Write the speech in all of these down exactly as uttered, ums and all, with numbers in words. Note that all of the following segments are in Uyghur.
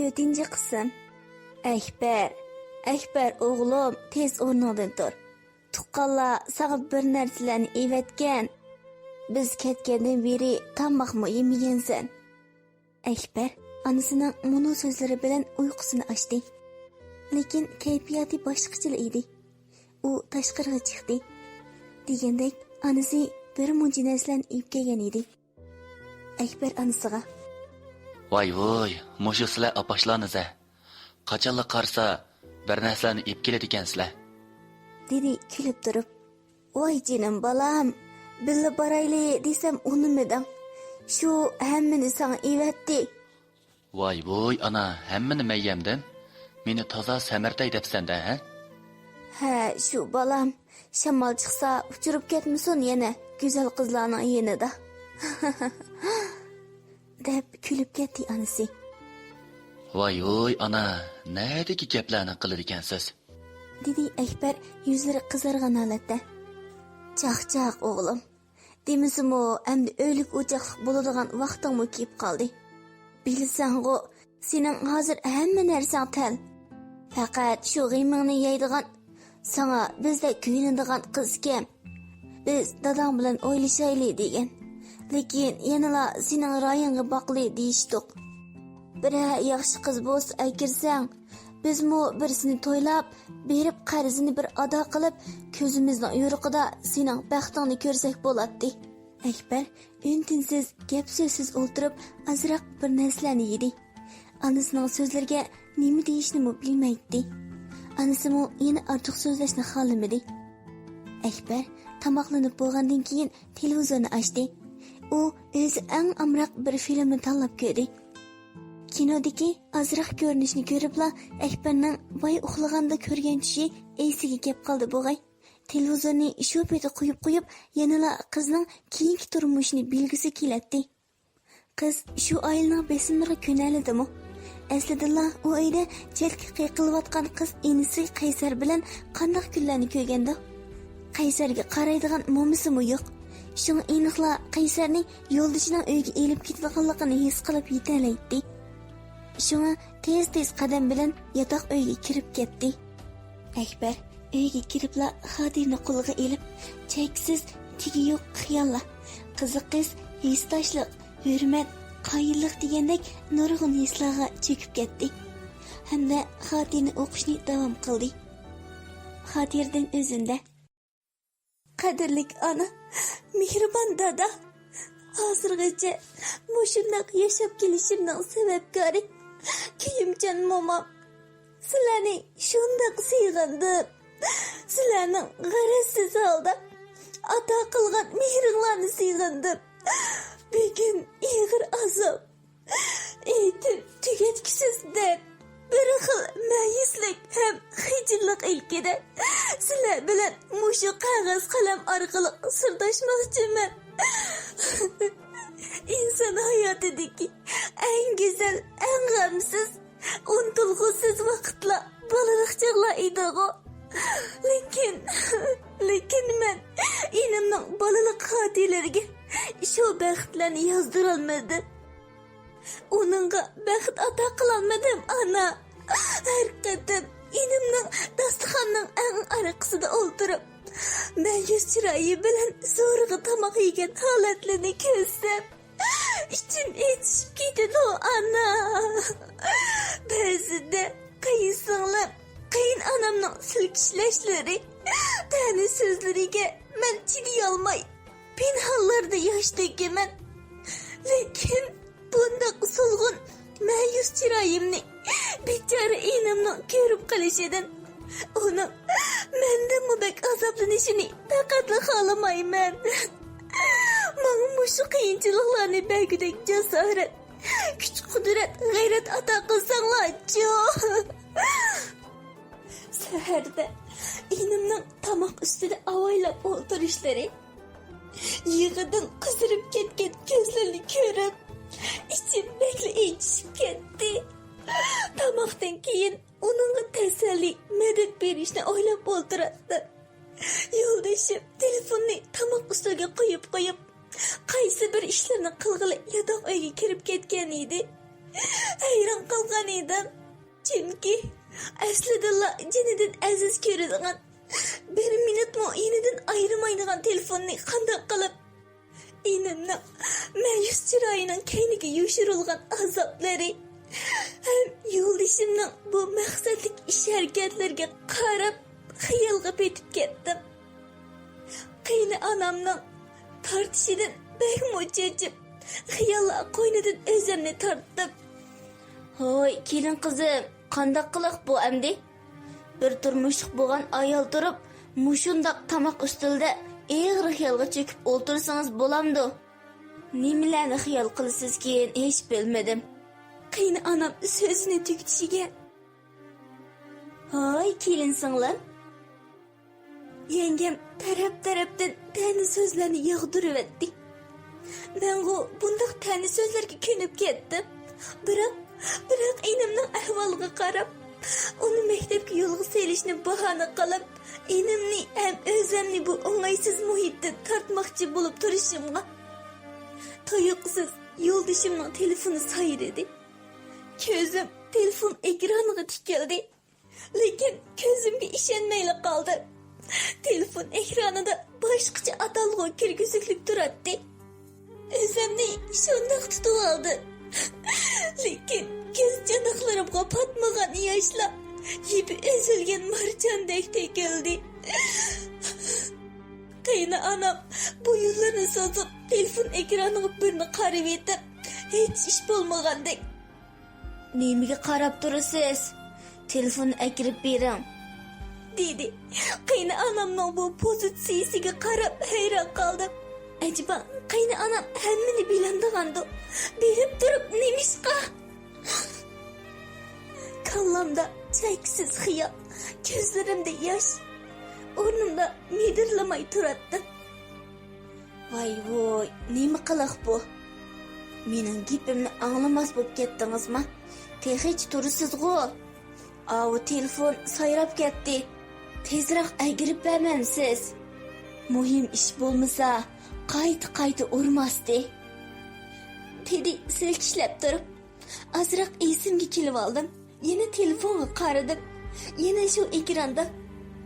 تۆتىنچى قىسىم. ئەكبەر، ئەكبەر ئوغلۇم، تېز ئورنۇڭدىن تۇر. تۇغقانلار ساڭا بىر نەرسىلەرنى ئېۋەتكەن. بىز كەتكەندىن بېرى تاماقمۇ يېمىگەنسەن. ئەكبەر ئانىسىنىڭ مۇنۇ سۆزلىرى بىلەن ئۇيقۇسىنى ئاچتى. لېكىن كەيپىياتى باشقىچىلا ئىدى. ئۇ تاشقىرىغا چىقتى. دېگەندەك، ئانىسى بىر مۇنچە نەرسىلەرنى ئېلىپ كەلگەن ئىدى. ئەكبەر ئانىسىغا: ۋاي ۋۇي، مۇشۇ سىلەر ئاپاشلارنىزە. قاچانلا قارىسا، بىر نەرسىلەرنى ئېلىپ كېلىدىكەنسىلەر، دېدى كۈلۈپ تۇرۇپ. ۋاي جېنىم بالام، بىللە بارايلى دېسەم ئۇنىمىدىڭ. شۇ ھەممىنى ساڭا ئېۋەتتى. ۋاي ۋۇي ئانا، ھەممىنى مەن يەمدىم. مېنى تازا سەمرىتەي دەپسەندە، ھە؟ ھە، شۇ بالام. شامال چىقسا ئۇچۇرۇپ كەتمىسۇن يەنە گۈزەل قىزلارنىڭ يېنىدا. دەپ كۈلۈپ كەتتى ئانىسى. ۋاي ۋۇي ئانا، نەدىكى گەپلەرنى قىلىدىكەنسىز؟ دېدى ئەكبەر يۈزلىرى قىزارغان ھالەتتە. چاقچاق ئوغلۇم. دېمىسىمۇ، ئەمدى ئۆيلۈك ئوچاقلىق بولىدىغان ۋاقتىڭمۇ كېلىپ قالدى. بىلسەڭغۇ، سېنىڭ ھازىر ھەممە نەرسەڭ تەل. پەقەت شۇ غېمىڭنى يەيدىغان، ساڭا بىزدەك كۆيۈنىدىغان قىز كەم. بىز داداڭ بىلەن ئويلىشايلى دېگەن. لېكىن يەنىلا سېنىڭ رايىڭغا باقلى دېيىشتۇق. بىرەر ياخشى قىز بولسا ئەكىرسەڭ، بىزمۇ بىرسىنى تويلاپ، بېرىپ قەرزىنى بىر ئادا قىلىپ، كۆزىمىزنىڭ يورۇقىدا سېنىڭ بەختىڭنى كۆرسەك بولاتتى. ئەكبەر ئۈن-تىنسىز، گەپ-سۆزسىز ئولتۇرۇپ، ئازراق بىر نەرسىلەرنى يېدى. ئانىسىنىڭ سۆزلىرىگە نېمە دېيىشنىمۇ بىلمەيتتى. ئانىسىمۇ يەنە ئارتۇق سۆزلەشنى خالىمىدى. ئەكبەر تاماقلىنىپ بولغاندىن كېيىن تېلېۋىزورنى ئاچتى. ئۇ ئۆزى ئەڭ ئامراق بىر فىلىمنى تاللاپ كۆردى. كىنودىكى ئازراق كۆرۈنۈشنى كۆرۈپلا، ئەكبەرنىڭ بايا ئۇخلىغاندا كۆرگەن چۈشى ئېسىگە كەپ قالدى بوغاي. تېلېۋىزورنى شۇ پېتى قويۇپ قويۇپ، يەنىلا قىزنىڭ كېيىنكى تۇرمۇشىنى بىلگۈسى كېلەتتى. قىز شۇ ئائىلىنىڭ بېسىملىرىغا كۆنەلىدىمۇ؟ ئەسلىدىلا ئۇ ئۆيدە چەتكە قېقىلىۋاتقان قىز ئىنىسى قەيسەر بىلەن قانداق كۈنلەرنى كۆرگەندۇ؟ قەيسەرگە قارايدىغان مومىسىمۇ يوق. شۇڭا ئېنىقلا قەيسەرنى يولدىشىنىڭ ئۆيىگە ئېلىپ كېتىدىغانلىقىنى ھېس قىلىپ يېتەلەيتتى. شۇڭا تېز-تېز قەدەم بىلەن ياتاق ئۆيگە كىرىپ كەتتى. ئەكبەر ئۆيگە كىرىپلا خاتىرىنى قولىغا ئېلىپ، چەكسىز تېگى يوق خىياللار، قىزىقىش، ھېسداشلىق، ھۆرمەت، قايىللىق دېگەندەك نۇرغۇن ھېسلارغا چۆكۈپ كەتتى ھەمدە خاتىرىنى ئوقۇشنى داۋام قىلدى. خاتىرىدىن ئۈزۈندە. قەدىرلىك ئانا، مېھرىبان دادا، ھازىرغىچە مۇشۇنداق ياشاپ كېلىشىمنىڭ سەۋەبكارى كۆيۈمچان مومام. سىلەرنى شۇنداق سېغىندىم. سىلەرنىڭ غەرەزسىز ھالدا ئاتا قىلغان مېھرىڭلارنى سېغىندىم. بۈگۈن ئېغىر ئازاب، ئېيتىپ تۈگەتكۈسىز دەرد، بىر خىل مەيۈسلۈك ھەم خىجىللىق ئىلكىدە سىلەر بىلەن مۇشۇ قەغەز قەلەم ئارقىلىق سىرداشماقچىمەن. ئىنسان ھاياتىدىكى ئەڭ گۈزەل، ئەڭ غەمسىز، ئۇنتۇلغۇسىز ۋاقىتلار بالىلىق چاغلار ئىدىغۇ. لېكىن، لېكىن مەن ئىنىمنىڭ بالىلىق خاتىرىلىرىگە شۇ بەختلەرنى يازدۇرالمىدىم. ئۇنىڭغا بەخت ئاتا قىلالمىدىم، ئانا. ھەر قېتىم ئىنىمنىڭ داستىخاننىڭ ئەڭ ئارقىسىدا ئولتۇرۇپ، مەيۈس چىرايى بىلەن زورىغا تاماق يېگەن ھالەتلىرىنى كۆرسەم، ئىچىم ئېچىشىپ كېتىدۇ، ئانا. بەزىدە قېيىنسىڭلىم، قېيىنئانامنىڭ سىلكىشلەشلىرى، تەنە سۆزلىرىگە مەن چىدىيالماي، پىنھانلاردا ياش تۆكىمەن. لېكىن بۇنداق سولغۇن، مەيۈس چىرايىمنى بىچارە ئىنىمنىڭ كۆرۈپ قېلىشىدىن، ئۇنىڭ مەندىنمۇ بەك ئازابلىنىشىنى پەقەتلا خالىمايمەن. ماڭا مۇشۇ قىيىنچىلىقلارنى بەرگۈدەك جاسارەت، كۈچ-قۇدرەت، غەيرەت ئاتا قىلساڭلارچۇ. سەھەردە ئىنىمنىڭ تاماق ئۈستىدە ئاۋايلاپ ئولتۇرۇشلىرى، يىغىدىن قىزىرىپ كەتكەن كۆزلىرىنى كۆرۈپ، ئىچىم بەكلا ئېچىشىپ كەتتى. تاماقتىن كېيىن ئۇنىڭغا تەسەللى، مەدەت بېرىشنى ئويلاپ ئولتۇراتتىم. يولدىشىم تېلېفوننى تاماق ئۈستىلىگە قويۇپ قويۇپ، قايسى بىر ئىشلىرىنى قىلغىلى ياتاق ئۆيگە كىرىپ كەتكەن ئىدى. ھەيران قالغان ئىدىم. چۈنكى ئەسلىدىنلا جېنىدىن ئەزىز كۆرىدىغان، بىر مىنۇتمۇ يېنىدىن ئايرىمايدىغان تېلېفوننى قانداق قىلىپ ئىنىمنىڭ مەيۈس چىرايىنىڭ كەينىگە يوشۇرۇلغان ئازابلىرى ھەم يولدىشىمنىڭ بۇ مەقسەتلىك ئىش-ھەرىكەتلىرىگە قاراپ خىيالغا پېتىپ كەتتىم. قېينىئانامنىڭ تارتىشىدىن بەكمۇ چېچىپ، خىياللار قوينىدىن ئۆزۈمنى تارتتىم. ھوي، كېلىن قىزىم، قانداق قىلىق بۇ ئەمدى؟ بىر تۇرمۇشلۇق بولغان ئايال تۇرۇپ، مۇشۇنداق تاماق ئۈستىلىدە ئېغىر خىيالغا چۆكۈپ ئولتۇرسىڭىز بولامدۇ؟ نېمىلەرنى خىيال قىلىسىزكىن، ھېچ بىلمىدىم. قېينىئانام سۆزىنى تۈگىتىشىگە، ھاي، كېلىن سىڭلىم. يەڭگەم تەرەپ-تەرەپتىن تەنە سۆزلەرنى ياغدۇرۇۋەتتى. مەنغۇ بۇنداق تەنە سۆزلەرگە كۆنۈپ كەتتىم. بىراق، بىراق ئىنىمنىڭ ئەھۋالىغا قاراپ، ئۇنى مەكتەپكە يولغا سېلىشنى باھانە قىلىپ، ئىنىمنى ھەم ئۆزۈمنى بۇ ئوڭايسىز مۇھىتتىن تارتماقچى بولۇپ تۇرۇشۇمغا، تۇيۇقسىز يولدىشىمنىڭ تېلېفونى سايرىدى. كۆزۈم تېلېفون ئېكرانىغا تىكىلدى. لېكىن كۆزۈمگە ئىشەنمەيلا قالدىم. تېلېفون ئېكرانىدا باشقىچە ئاتالغۇ كىرگۈزۈكلۈك تۇراتتى. ئۆزۈمنى شۇنداق تۇتۇۋالدىم. لېكىن كۆز چاناقلىرىمغا پاتمىغان ياشلار يىپى ئۈزۈلگەن مارجاندەك تۆكۈلدى. قېينىئانام بويۇنلىرىنى سوزۇپ، تېلېفون ئېكرانىغا بىرنى قارىۋېتىپ، ھېچ ئىش بولمىغاندەك، نېمىگە قاراپ تۇرىسىز؟ تېلېفوننى ئەكىرىپ بېرىڭ، دېدى. قېينىئانامنىڭ بۇ پوزىتسىيىسىگە قاراپ ھەيران قالدىم. ئەجەبا، قېينىئانام ھەممىنى بىلەمدىغاندۇ؟ بىلىپ تۇرۇپ نېمىشقا؟ كاللامدا چەكسىز خىيال، كۆزلىرىمدە ياش، ئورنۇمدا مىدىرلىماي تۇراتتىم. ۋاي ۋوي، نېمە قىلىق بۇ؟ مېنىڭ گېپىمنى ئاڭلىماس بولۇپ كەتتىڭىزما؟ تېخىچە تۇرىسىزغۇ؟ ئاۋۇ تېلېفون سايراپ كەتتى. تېزرەك ئەگىرىپ بەرمەمسىز؟ مۇھىم ئىش بولمىسا، قايتا-قايتا ئۇرماستى. دېدى سىلكىشلەپ تۇرۇپ. ئازراق ئېسىمگە كېلىۋالدىم. يەنە تېلېفونغا قارىدىم. يەنە شۇ ئېكراندا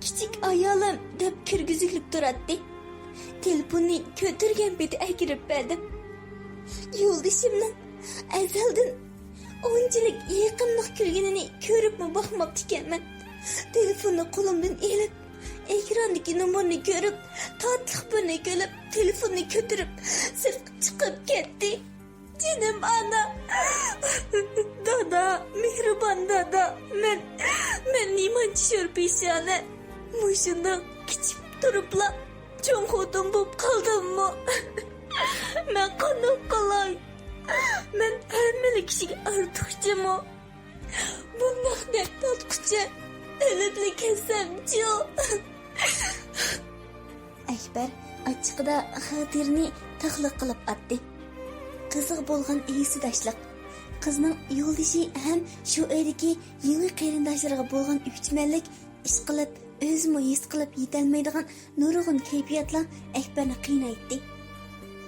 «كىچىك ئايالىم» دەپ كىرگۈزۈكلۈك تۇراتتى. تېلېفوننى كۆتۈرگەن پېتى ئەكىرىپ بەردىم. يولدىشىمنىڭ ئەزەلدىن ئۇنچىلىك يېقىملىق كۈلگىنىنى كۆرۈپمۇ باقماپتىكەنمەن. تېلېفوننى قولۇمدىن ئېلىپ، ئېكراندىكى نومۇرنى كۆرۈپ، تاتلىق بىرنى كۈلۈپ، تېلېفوننى كۆتۈرۈپ، سىرتقا چىقىپ كەتتى. جېنىم ئانا، دادا، مېھرىبان دادا، مەن، مەن نېمانچە شور پېشانە، مۇشۇنداق كىچىك تۇرۇپلا چوڭ خوتۇن بولۇپ قالدىممۇ؟ مەن قانداق قىلاي؟ مەن ھەممىلا كىشىگە ئارتۇقچىمۇ؟ بۇنداق دەرد تارتقۇچە ئۆلۈپلا كەتسەمچۇ؟ ئەكبەر ئاچچىقىدا خاتىرىنى تاقلىق قىلىپ ئاتتى. قىزىغا بولغان ھېسداشلىق، قىزنىڭ يولدىشى ھەم شۇ ئۆيدىكى يېڭى قېرىنداشلىرىغا بولغان ئۆچمەنلىك، ئىشقىلىپ ئۆزىمۇ ھېس قىلىپ يېتەلمەيدىغان نۇرغۇن كەيپىياتلار ئەكبەرنى قىينايتتى.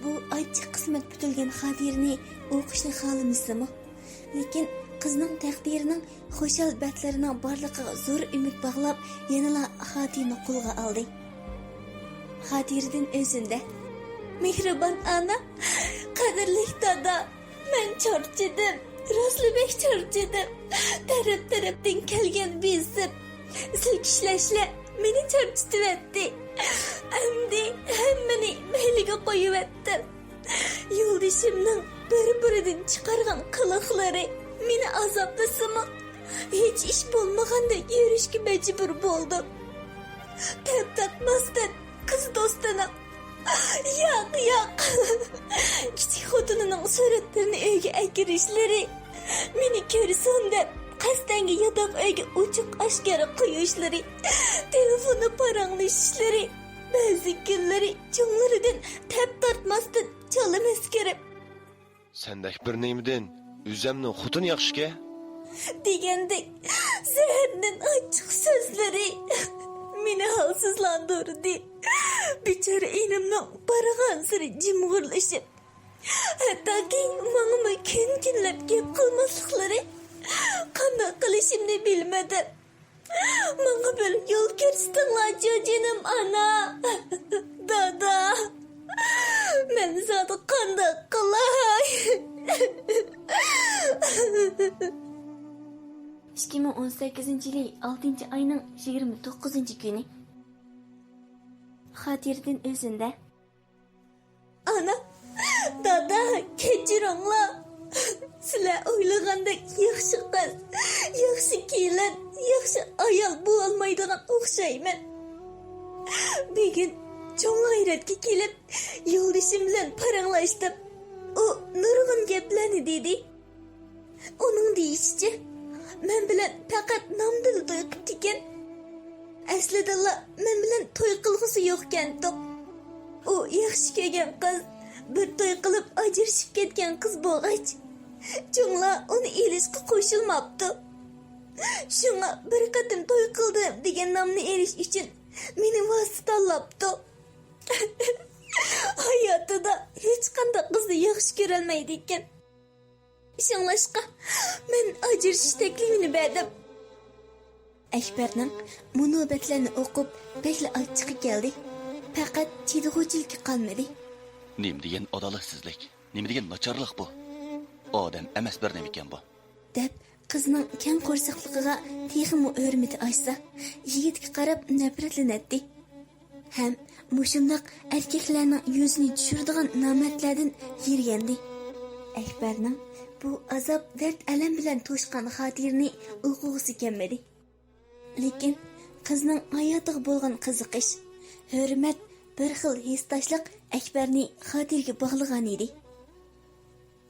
بۇ ئاچچىق قىسمەت پۈتۈلگەن خاتىرىنى ئوقۇشنى خالىمىسىمۇ، لېكىن قىزنىڭ تەقدىرىنىڭ خۇشال بەتلىرىنىڭ بارلىقىغا زور ئۈمىد باغلاپ، يەنىلا خاتىرىنى قولغا ئالدى. خاتىرىدىن ئۆزۈندە: مېھرىبان ئانا، قەدىرلىك دادا، مەن چارچىدىم، راستلا بەك چارچىدىم. تەرەپ-تەرەپتىن كەلگەن بېسىم، سىلكىشلەشلەر مېنى چارچىتىۋەتتى. ئەمدى ھەممىنى مەيلىگە قويۇۋەتتىم. يولدىشىمنىڭ بىر-بىرىدىن چىقارغان قىلىقلىرى مېنى ئازابلىسىمۇ، ھېچ ئىش بولمىغاندەك يۈرۈشكە مەجبۇر بولدۇم. تەپ تارتماستىن قىز دوستىنىڭ، ياق، ياق، كىچىك خوتۇنىنىڭ سۈرەتلىرىنى ئۆيگە ئەكىرىشلىرى، مېنى كۆرسۇن دەپ قەستەنگە ياتاق ئۆيگە ئوچۇق ئاشكارا قويۇشلىرى، تېلېفوندا پاراڭلىشىشلىرى، بەزى كۈنلىرى چوڭلىرىدىن تەپ تارتماستىن چالا مەسكىرىپ، سەندەك بىر نېمىدىن ئۆزەمنىڭ خوتۇنى ياخشىكەن، دېگەندەك زەھەردىن ئاچچىق سۆزلىرى مېنى ھالسىزلاندۇردى. بىچارە ئىنىمنىڭ بارغانسېرى جىمغۇرلىشىپ، ھەتتاكى ماڭىمۇ كۈن-كۈنلەپ گەپ قىلماسلىقلىرى، قانداق قىلىشىمنى بىلمىدىم. ماڭا بىر يول كۆرسىتىڭلارچۇ، جېنىم ئانا، دادا. مەن زادى قانداق قىلاي؟ ئىككى مىڭ ئون سەككىزىنچى يىلى ئالتىنچى ئاينىڭ يىگىرمە توققۇزىنچى كۈنى. خاتىرىدىن ئۆزۈندە. ئانا، دادا، كەچۈرۈڭلار. سىلەر ئويلىغاندەك ياخشى قىز، ياخشى كېلىن، ياخشى ئايال بولالمايدىغان ئوخشايمەن. بۈگۈن چوڭ غەيرەتكە كېلىپ، يولدىشىم بىلەن پاراڭلاشتىم. ئۇ نۇرغۇن گەپلەرنى دېدى. ئۇنىڭ دېيىشىچە، مەن بىلەن پەقەت نامدىلا توي قىپتىكەن. ئەسلىدىنلا مەن بىلەن توي قىلغۇسى يوقكەنتۇق. ئۇ ياخشى كۆرگەن قىز بىر توي قىلىپ ئاجرىشىپ كەتكەن قىز بولغاچ، چوڭلار ئۇنى ئېلىشقا قوشۇلماپتۇ. شۇڭا بىر قېتىم توي قىلدىم دېگەن نامنى ئېلىش ئۈچۈن مېنى ۋاسىتە تاللاپتۇ. ھاياتىدا ھېچقانداق قىزنى ياخشى كۆرەلمەيدىكەن. شۇڭلاشقا، مەن ئاجرىشىش تەكلىپىنى بەردىم. ئەكبەرنىڭ مۇنۇ بەتلەرنى ئوقۇپ، بەكلا ئاچچىقى كەلدى. پەقەت چىدىغۇچىلىكى قالمىدى. نېمە دېگەن ئادالەتسىزلىك، نېمە دېگەن ناچارلىق بۇ! ئادەم ئەمەس بىر نېمىكەن بۇ! دەپ، قىزنىڭ كەڭ قورساقلىقىغا تېخىمۇ ھۆرمىتى ئاشسا، يىگىتكە قاراپ نەپرەتلىنەتتى. ھەم مۇشۇنداق ئەركەكلەرنىڭ يۈزىنى چۈشۈرىدىغان نامەردلەردىن يىرگەندى. ئەكبەرنىڭ بۇ ئازاب، دەرد، ئەلەم بىلەن توشقان خاتىرىنى ئوقۇغۇسى كەلمىدى. لېكىن قىزنىڭ ھاياتىغا بولغان قىزىقىش، ھۆرمەت، بىر خىل ھېسداشلىق ئەكبەرنى خاتىرىگە باغلىغان ئىدى.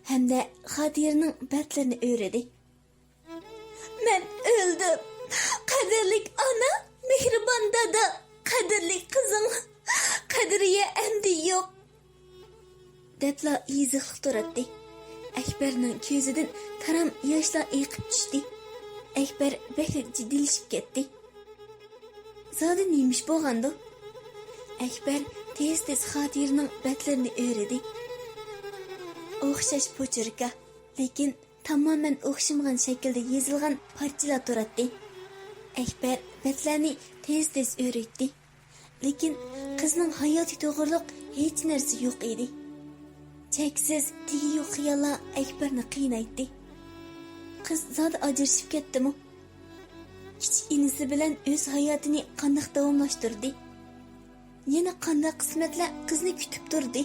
ھەمدە خاتىرىنىڭ بەتلىرىنى ئۆرۈدى. مەن ئۆلدۈم. قەدىرلىك ئانا، مېھرىبان دادا، قەدىرلىك قىزىڭ قەدرىيە ئەمدى يوق. دەپلا يېزىقلىق تۇراتتى. ئەكبەرنىڭ كۆزىدىن تارام ياشلار ئېقىپ چۈشتى. ئەكبەر بەكلا جىددىيلىشىپ كەتتى. زادى نېمە ئىش بولغاندۇ؟ ئەكبەر تېز-تېز خاتىرىنىڭ بەتلىرىنى ئۆرۈدى. ئوخشاش پوچۇركا، لېكىن تامامەن ئوخشىمىغان شەكىلدە يېزىلغان پارچىلار تۇراتتى. ئەكبەر بەتلەرنى تېز-تېز ئۆرۈيتتى. لېكىن قىزنىڭ ھاياتى توغرۇلۇق ھېچ نەرسە يوق ئىدى. چەكسىز تېگى يوق خىياللار ئەكبەرنى قىينايتتى. قىز زادى ئاجرىشىپ كەتتىمۇ؟ كىچىك ئىنىسى بىلەن ئۆز ھاياتىنى قانداق داۋاملاشتۇردى؟ يەنە قانداق قىسمەتلەر قىزنى كۈتۈپ تۇردى؟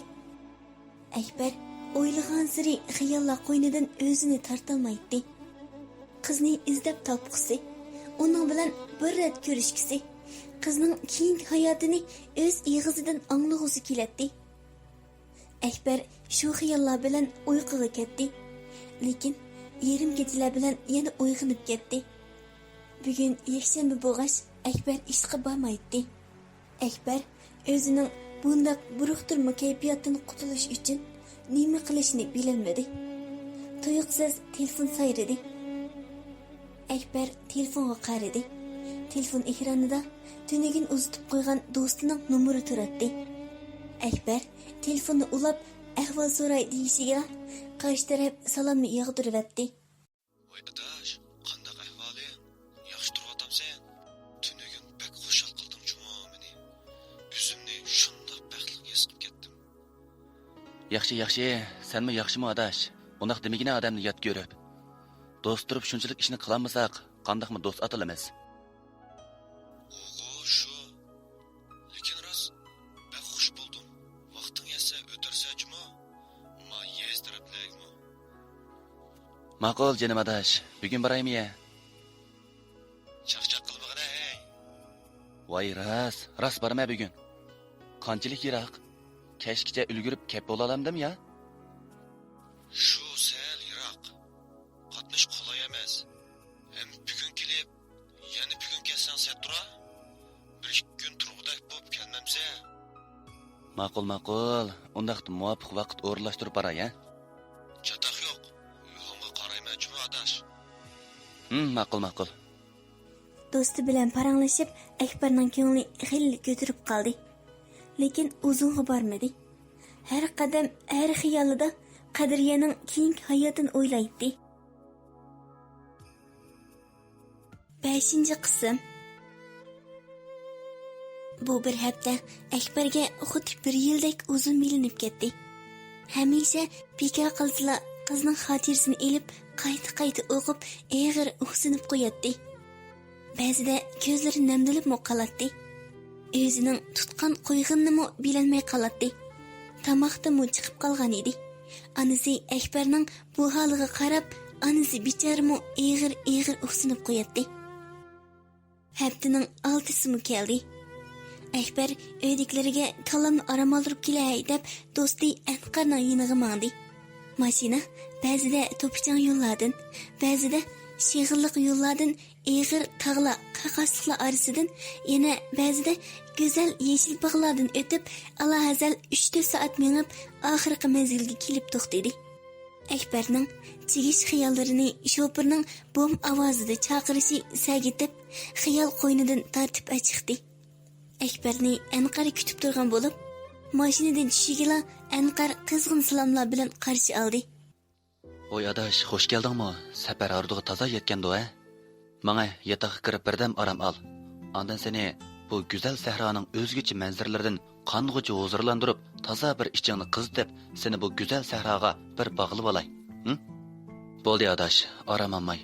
ئەكبەر ئويلىغانسېرى خىياللار قوينىدىن ئۆزىنى تارتالمايتتى. قىزنى ئىزدەپ تاپقۇسى، ئۇنىڭ بىلەن بىر رەت كۆرۈشكۈسى، قىزنىڭ كېيىنكى ھاياتىنى ئۆز ئېغىزىدىن ئاڭلىغۇسى كېلەتتى. ئەكبەر شۇ خىياللار بىلەن ئۇيقۇغا كەتتى. لېكىن يېرىم كېچىلەر بىلەن يەنە ئويغىنىپ كەتتى. بۈگۈن يەكشەنبە بولغاچ، ئەكبەر ئىشقا بارمايتتى. ئەكبەر ئۆزىنىڭ بۇنداق بۇرۇقتۇرما كەيپىياتتىن قۇتۇلۇش ئۈچۈن نېمە قىلىشنى بىلەلمىدى. تۇيۇقسىز تېلېفون سايرىدى. ئەكبەر تېلېفونغا قارىدى. تېلېفون ئېكرانىدا تۈنۈگۈن ئۇزىتىپ قويغان دوستىنىڭ نومۇرى تۇراتتى. ئەكبەر تېلېفوننى ئۇلاپ ئەھۋال سوراي دېيىشىگە، قارشى تەرەپ سالامنى ياغدۇرۇۋەتتى. ۋاي ئاداش، قانداق ئەھۋالىڭ؟ ياخشى تۇرۇۋاتامسەن؟ تۈنۈگۈن بەك خۇشال قىلدىڭ جۇمۇ مېنى. ئۆزۈمنى شۇنداق بەختلىك ھېس قىلىپ كەتتىم. ياخشى، ياخشى. سەنمۇ ياخشىمۇ ئاداش؟ ئۇنداق دېمىگىنە ئادەمنى يات كۆرۈپ. دوست تۇرۇپ شۇنچىلىك ئىشنى قىلالمىساق، قانداقمۇ دوست ئاتىلىمىز؟ ئوغۇ شۇ. لېكىن راست، بەك خۇش بولدۇم. ۋاقتىڭ يەتسە ئۆتەرسەن جۇمۇ. ما يەس تەرەپلەرگىمۇ. ماقۇل جېنىم ئاداش، بۈگۈن بارايمۇ يە؟ چاقچاق قىلمىغىنە ھەي. ۋاي راست، راست بارىمەن بۈگۈن. قانچىلىك يىراق؟ كەچكىچە ئۈلگۈرۈپ كەپ بولالامدىم يا؟ شۇ سەل يىراق. قاتنىش قولاي ئەمەس. ھەم بۈگۈن كېلىپ، يەنە بۈگۈن كەلسەڭ سەتتۇرا، بىر ئىككى كۈن تۇرغۇدەك بوپ كەلمەمسە؟ ماقۇل، ماقۇل. ئۇنداقتا مۇۋاپىق ۋاقىت ئورۇنلاشتۇرۇپ باراي، ھە؟ چاتاق يوق. يولۇڭغا قارايمەن جۇمۇ ئاداش. ھىم، ماقۇل، ماقۇل. دوستى بىلەن پاراڭلىشىپ، ئەكبەرنىڭ كۆڭلى خېلى كۆتۈرۈپ قالدى. لېكىن ئۇزۇنغا بارمىدى. ھەر قەدەم، ھەر خىيالىدا قەدرىيەنىڭ كېيىنكى ھاياتىنى ئويلايتتى. بەشىنچى قىسىم. بۇ بىر ھەپتە ئەكبەرگە خۇددى بىر يىلدەك ئۇزۇن بىلىنىپ كەتتى. ھەمىشە بىكار قالسىلا، قىزنىڭ خاتىرىسىنى ئېلىپ، قايتا-قايتا ئوقۇپ، ئېغىر ئۇھسىنىپ قوياتتى. بەزىدە كۆزلىرى نەمدىلىپمۇ قالاتتى. ئۆزىنىڭ تۇتقان قويغىنىنىمۇ بىلەلمەي قالاتتى. تاماقتىنمۇ چىقىپ قالغان ئىدى. ئانىسى ئەكبەرنىڭ بۇ ھالىغا قاراپ، ئانىسى بىچارىمۇ ئېغىر-ئېغىر ئۇھسىنىپ قوياتتى. ھەپتىنىڭ ئالتىسىمۇ كەلدى. ئەكبەر ئۆيدىكىلىرىگە كاللامنى ئارام ئالدۇرۇپ كېلەي دەپ، دوستى ئەنقەرنىڭ يېنىغا ماڭدى. ماشىنا بەزىدە توپا-چاڭ يوللاردىن، بەزىدە شېغىللىق يوللاردىن، ئېغىر تاغلار، قاقاسلىقلار ئارىسىدىن، يەنە بەزىدە گۈزەل يېشىل باغلاردىن ئۆتۈپ، ئالاھەزەل ئۈچ-تۆت سائەت مېڭىپ، ئاخىرقى مەنزىلگە كېلىپ توختىدى. ئەكبەرنىڭ چىگىش خىياللىرىنى شوپۇرنىڭ بوم ئاۋازىدا چاقىرىشى سەگىتىپ، خىيال قوينىدىن تارتىپ ئەچىقتى. ئەكبەرنى ئەنقەر كۈتۈپ تۇرغان بولۇپ، ماشىنىدىن چۈشۈشىگىلا ئەنقەر قىزغىن سالاملار بىلەن قارشى ئالدى. ۋوي ئاداش، خوش كەلدىڭمۇ؟ سەپەر ھاردۇغا تازا يەتكەندۇ ھە؟ ماڭە، ياتاققا كىرىپ بىردەم ئارام ئال. ئاندىن سېنى بۇ گۈزەل سەھرانىڭ ئۆزگىچە مەنزىرىلىرىدىن قانغۇچە ھۇزۇرلاندۇرۇپ، تازا بىر ئىچىڭنى قىزىتىپ، سېنى بۇ گۈزەل سەھراغا بىر باغلىۋالاي. ھىم؟ بولدى ئاداش، ئارام ئالماي.